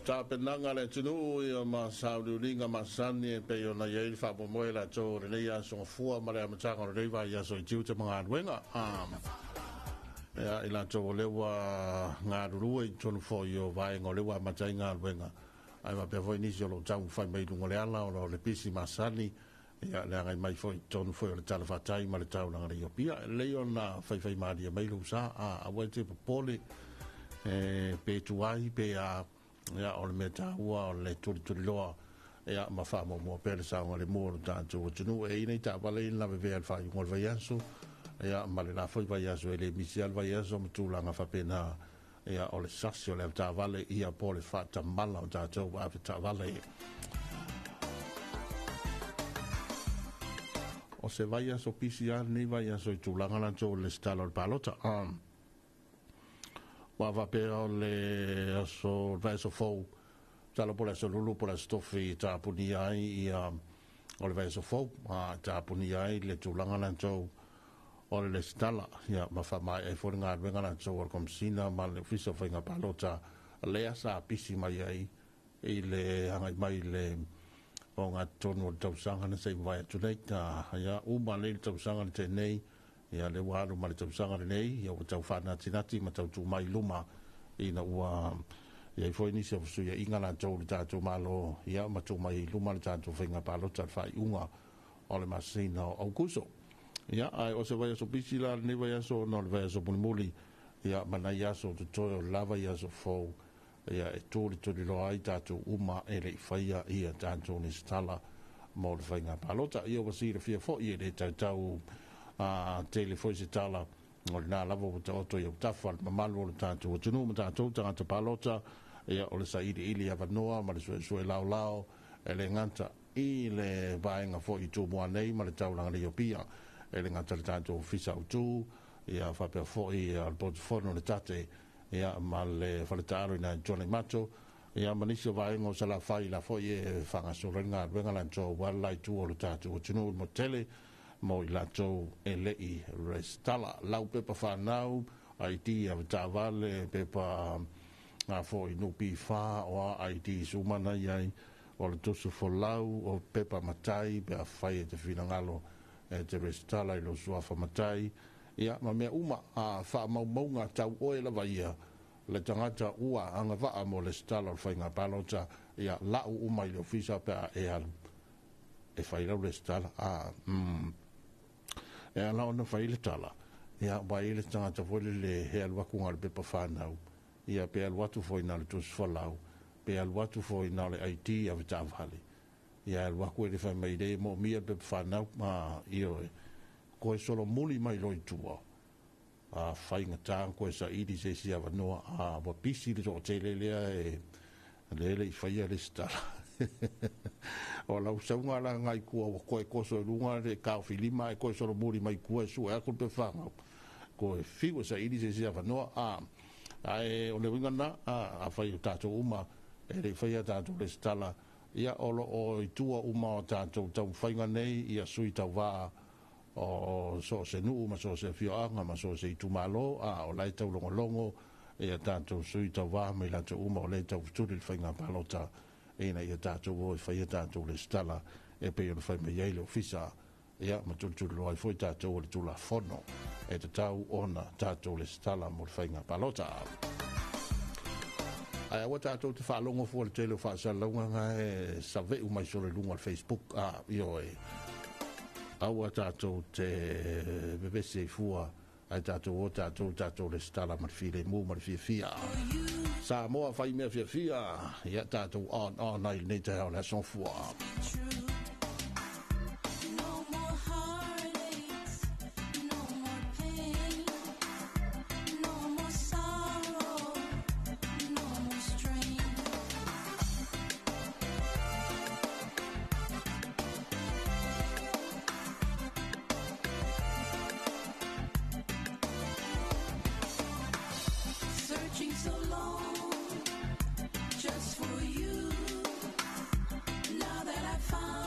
Tapenaga a le atunuu ia ma sauliuliga masani e pei ona i ai le faamoemoe latou o lenei aso gafua ma le amataga o lenei vaiaso i tiute ma galuega. Ia, i latou o lea ua galulue i totonu foi o vaega o lea ua amata ai galuega, ae faapea foi nisi o lo o taumafai mai i luga o le ala ona o le pisi masani, ia, le agai mai foi i totonu foi o le talafatai ma le taulaga nei o Apia. E lelei ona faifaimalie mai lou sa, aua e te popole e pe tuai pe a, ia, o le mea taua o le tulituliloa, ia, ma faamuamua pea le saogalemu o le tatou atunuu. E i ai nai taavale ia na lavevea i le faaiuga o le vaiaso, ia, ma le la foi vaiaso, e le misi lava le vaiaso ma tulaga faapena, ia, o le sasi o le avetaavale, ia, po o le faatamala o tatou avetaavale. O se vaiaso pisi lava lenei vaiaso i tulaga latou o le lesitala o le palota. Ua faapea o le aso, le vaiaso fou, masalo po o le aso Lulu po o le aso Tofi e tapunia ai ia, o le vaiaso fou, e tapunia ai le tulaga latou o le lesitala, ia, ma faamaea ai foi le galuega latou a le Komesina ma le Ofisa o Faiga Palota, lea sa pisi mai ai i le agai mai i le ogatotonu o le tausaga na se i mavae atu nei. Ia, uma nei le tausaga na tea nei, ia, lea ua alu ma le tausaga lenei, ia, ua tau faanatinati ma tau tuu mai i luma ina ua i ai foi nisi o fesuiaiga latou i le tatou Malo, ia, ma tuu mai i luma le tatou faiga palota i le faaiuga o le masina o Aokuso. Ia, ae o se vaiaso pisi la lenei vaiaso ona o le vaiaso mulimuli, ia, ma nai aso o totoe o le la vaiaso fou, ia, e tulituliloa ai tatou uma e le i faia ia tatou lesitala mo le faiga palota. Ia, ua silafia foi e le tautau tele foi se tala, o lena lava ua taoto i autafa le mamalu o le tatou atunuu ma tatou tagata palota, ia, o le sailiili avanoa ma le suesue laolao e le gata i le vaega foi i Tumua nei ma le taulaga nei o Apia, e le gata i le tatou Ofisa Autu, ia, faapea foi le Potufono le Tate, ia, ma le fale taalo i nai Tuanaimato, ia, ma nisi o vaega o Salafai la foi e faagasolo ai le galuega latou aua le la itu o le tatou atunuu i le motu tele mo i latou e le i resitala. Lau pepa whanau, ID avetaavale, pepa ngā foi NPF o a ID uma na i ai, o le tusu folau, o pepa matai, pe afai e te finagalo e te resitala i lou suafa matai, ia, ma mea uma, a faamaumauga tau oe lava ia, le tagata ua agavaa mo le resitala o le faiga palota, ia, lau uma i le ofisa pe a e alu e fai lau resitala. E ala ona fai le tala, ia, ua i ai le tagata foi lele he alu atu na o le pepa whanau, ia, pe alu atu foi na o le tusi folau, pe alu atu foi na o le ID avetaavale, ia, alu atu e le fai mai le moomia le pepa whanau, ioe, koe solomuli mai loa i tua, a faigata ona koe saili se isi avanoa, ua pisi le toatele lea e lea e le i faia le isi tala. O lau sauga la ngai kua ua koe koso i luga le taofilima ae koe solomuli mai kua e sue atu le pepa whanau. Koe fiu e saili se isi avanoa, ae o le uiga lena, afai o tatou uma e le i faia tatou resitala, ia, o lo o i tua uma o tatou taumafaiga nei ia sui tauvā o so o se nuu ma so o se afioaga ma so o se itumalo, a o la e taulogologo ia tatou sui tauvā ma i latou uma o lea e taufetuli i le faiga palota ina ia tatou o e fai a tatou resitala e pei ona fai mai ai le ofisa, ia, ma tulituliloa ai foi tatou o le Tulafono e tatau ona tatou resitala mo le faiga palota. Ae aua tatou te faalogo fua i le tele o faasalalauga na e saveu mai solo i luga o le Facebook, ioe. Aua tatou te vevesi ai fua, ae tatou o tatou, tatou resitala ma le filemu ma le fiafia. Samoa fai mea fiafia, ia tatou on on ai i lenei taeao o le aso fua. No more heartaches, no more pain, no more sorrow, no more strain. Searching so long just for you. Now that I found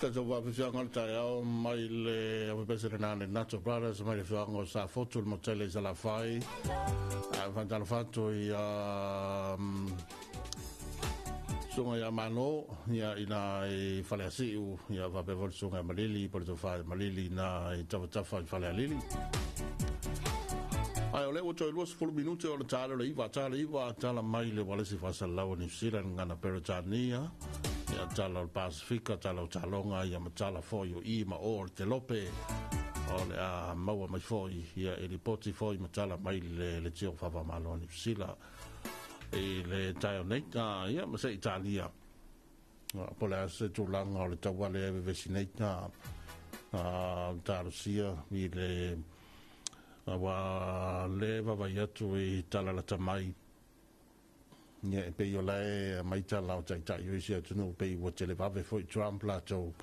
Tatou faafefiaga o le taeao mai le apepese lena le Nato Brothers mai le afioaga o Safotu le motele i Salafai. Ae faatalofa atu i susuga ia Malo ia ina i Faleasiu ia faapea foi le susuga ia Malili po le tofa ia Malili ina i Tafatafa i Falealili. Ae o lea ua toe 20 minute o le tala o le 9, tala 9, tala mai le ualesi faasalalau a New Zealand, gana Peretania, ia tala o le Pasifika, tala o Taloga, ia ma tala foi o I ma O o le Telope, o le a maua mai foi, ia e lipoti foi ma tala mai le Letio Faavamalo a New Zealand i le taeao nei, ia ma se Italia. Po le a se tulaga o le taua lea e vevesi nei, talosia i le ua le vaavaai atu i tala lata mai, ia e pei o la e aumai tala o taitai o isi atunuu pei ua televave foi Trump latou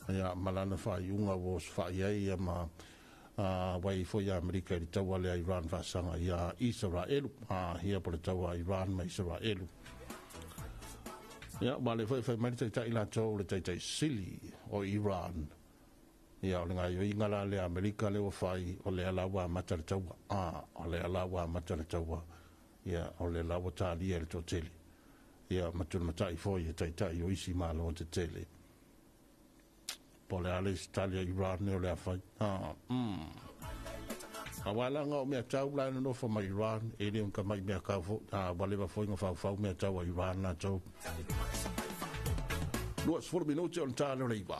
ia ma lana faaiuga ua osofai ai ia ma ua i ai foi Amerika i le taua lea Iran faasaga ia Isaraelu ia po le taua Iran ma Isaraelu. Ia ua le foi fai mai le taitai latou le taitai sili o Iran. Ia, o le gaoioiga la lea a Amerika lea ua fai, o lea la ua amata le taua. A, o lea la ua amata le taua. Ia, o lea la ua talia e le toatele. Ia, ma tulimatai foi e taitai o isi Malo tetele. Po o le a le isi tali a Iran o le a fai. A, mm. Aua leaga o mea tau la e nonofo mai Iran, e le o ni tamai mea tau foi. A, ua leva foi ona faufau mea tau a Iran latou. 20 minute o le ta lea o le 9.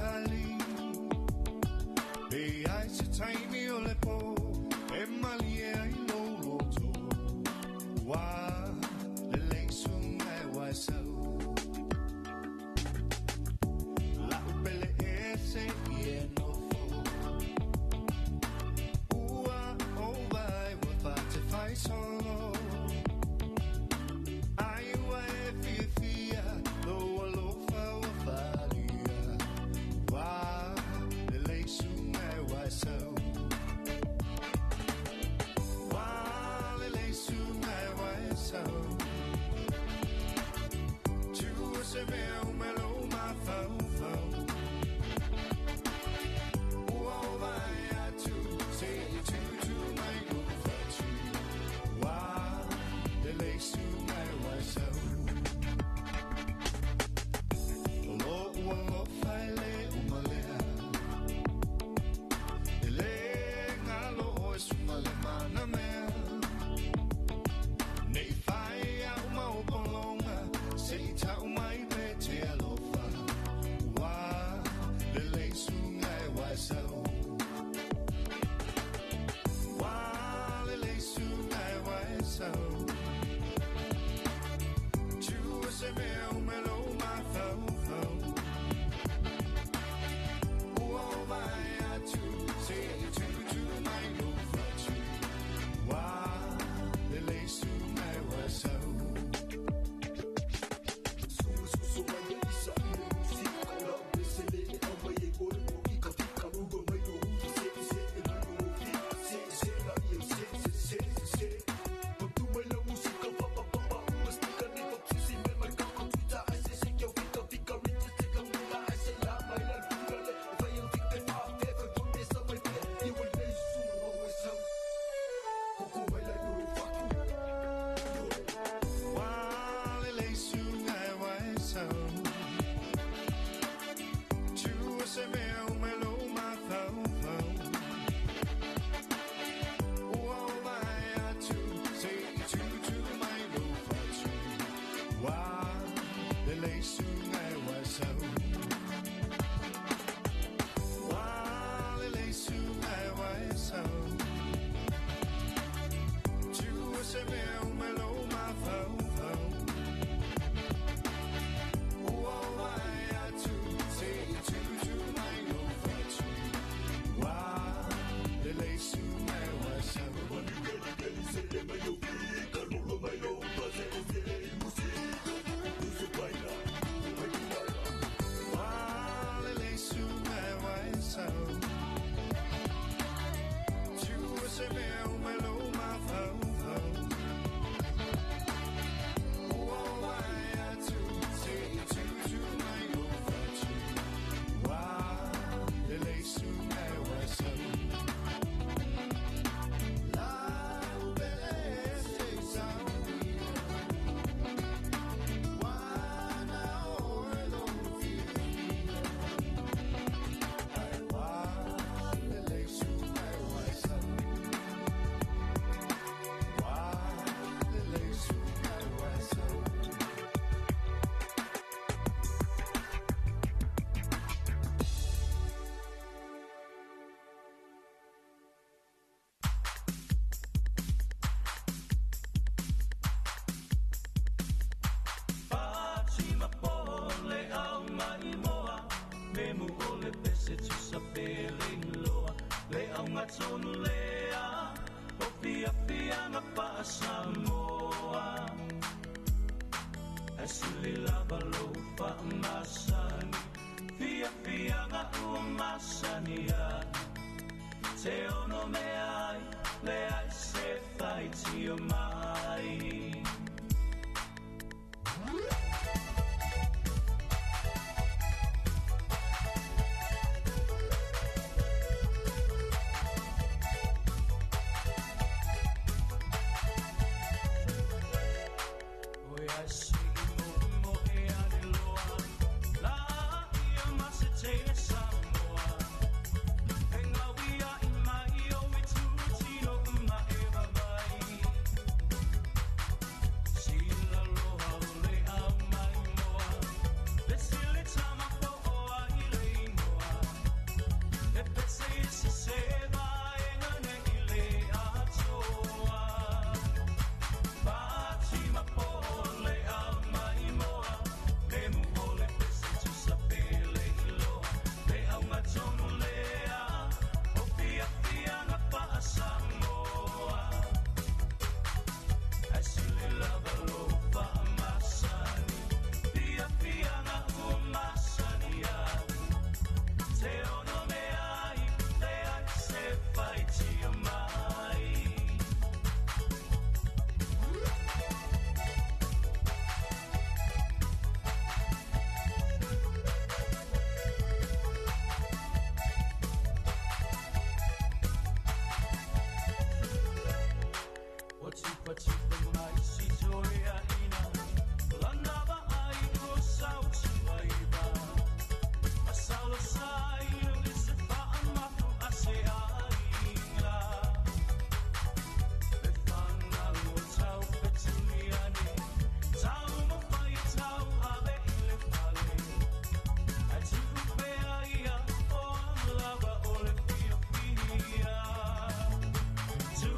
fali. Pe ai se taimi o le pō, e malie ai lo loto. Wā le lei sunga e waisau. Lau pele ese i e nofo. Ua o vai wa whate whai solo. Ai ua e fia fia, lo alofa ua whalia. Wā le lei sunga e waisau. Wā le lei sunga e waisau. Tua se mea umelo mawhau. Ua o vai atu, se i tutu mai lo whatu. Wā le lei sunga e waisau. Lo ua lofa e le umalea. E le ngalo o e sunga le mana mea. Nei whai au mau polonga, se i tau mai pe te alofa. Wā le lei sunga e waisau. Wā le lei sunga e waisau. Tua se mea umelo mawhau. Ua o vai atu, se i tutu mai lo whatu. Wā le lei sunga e waisau. Wā le lei sunga e waisau. Tua se mea umelo mawhau. Ua o vai atu, se i tutu mai lo whatu. Wā le lei sunga e waisau. Wā le lei sunga e waisau. Tua se mea umelo mawhau. Ua o vai atu, se i tutu mai lo whatu. Wā le lei sunga e waisau. Wā le lei sunga e waisau. Tua se mea umelo mawhau. Ua o vai atu, se i tutu mai lo whatu. Wā le lei sunga e waisau. Lau pele ese i sauia. Wana oe lo fia. Ai wā le lei sunga e waisau. Wā le lei sunga e waisau. Fatima po le au mai moa, me mu o le pese tusa pele loa, le au ngatonu lea, o fia fia nga pa Samoa. Asili lava lo fa masani, fia fia nga ua masani ai. Te ono me ai, le ai se fai tio mai. Oi ai se mo mo e ane loa, la ia ma se te Samoa. E ngawia i mai o i tūtino uma e vavai. Sila loa o le au mai moa, le sile tama po o a i le ingoa.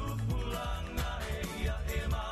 Tupulanga e ia e ma.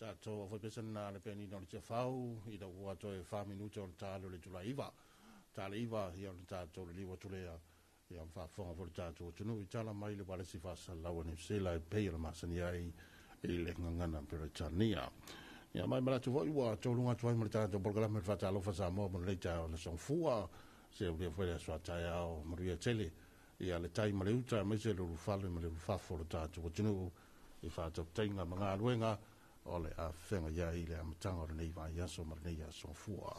Tatou aufaipese lena le penina o le Tiafau ina ua toe 4 minute o le ta alu o le itula e 9. Ta le 9 ia ona tatou liliu atu lea ia ma faafofoga foi le tatou atunuu i tala mai le ualesi faasalalau a Niu Sila e pei ona masani ai i le gagana Peretania. Ia mai manatu foi ua toluga atu ai ma le tatou polokalame o le Faatalofa Samoa mo lenei taeao na songofua. Se ulia foi le aso a taeao manuia tele ia le tai ma le uta aemaise le ulufale ma le ulufafo o le tatou atunuu i faatautaiga ma galuega o le a feagai ai i le amataga o lenei vaiaso ma lenei aso gafua.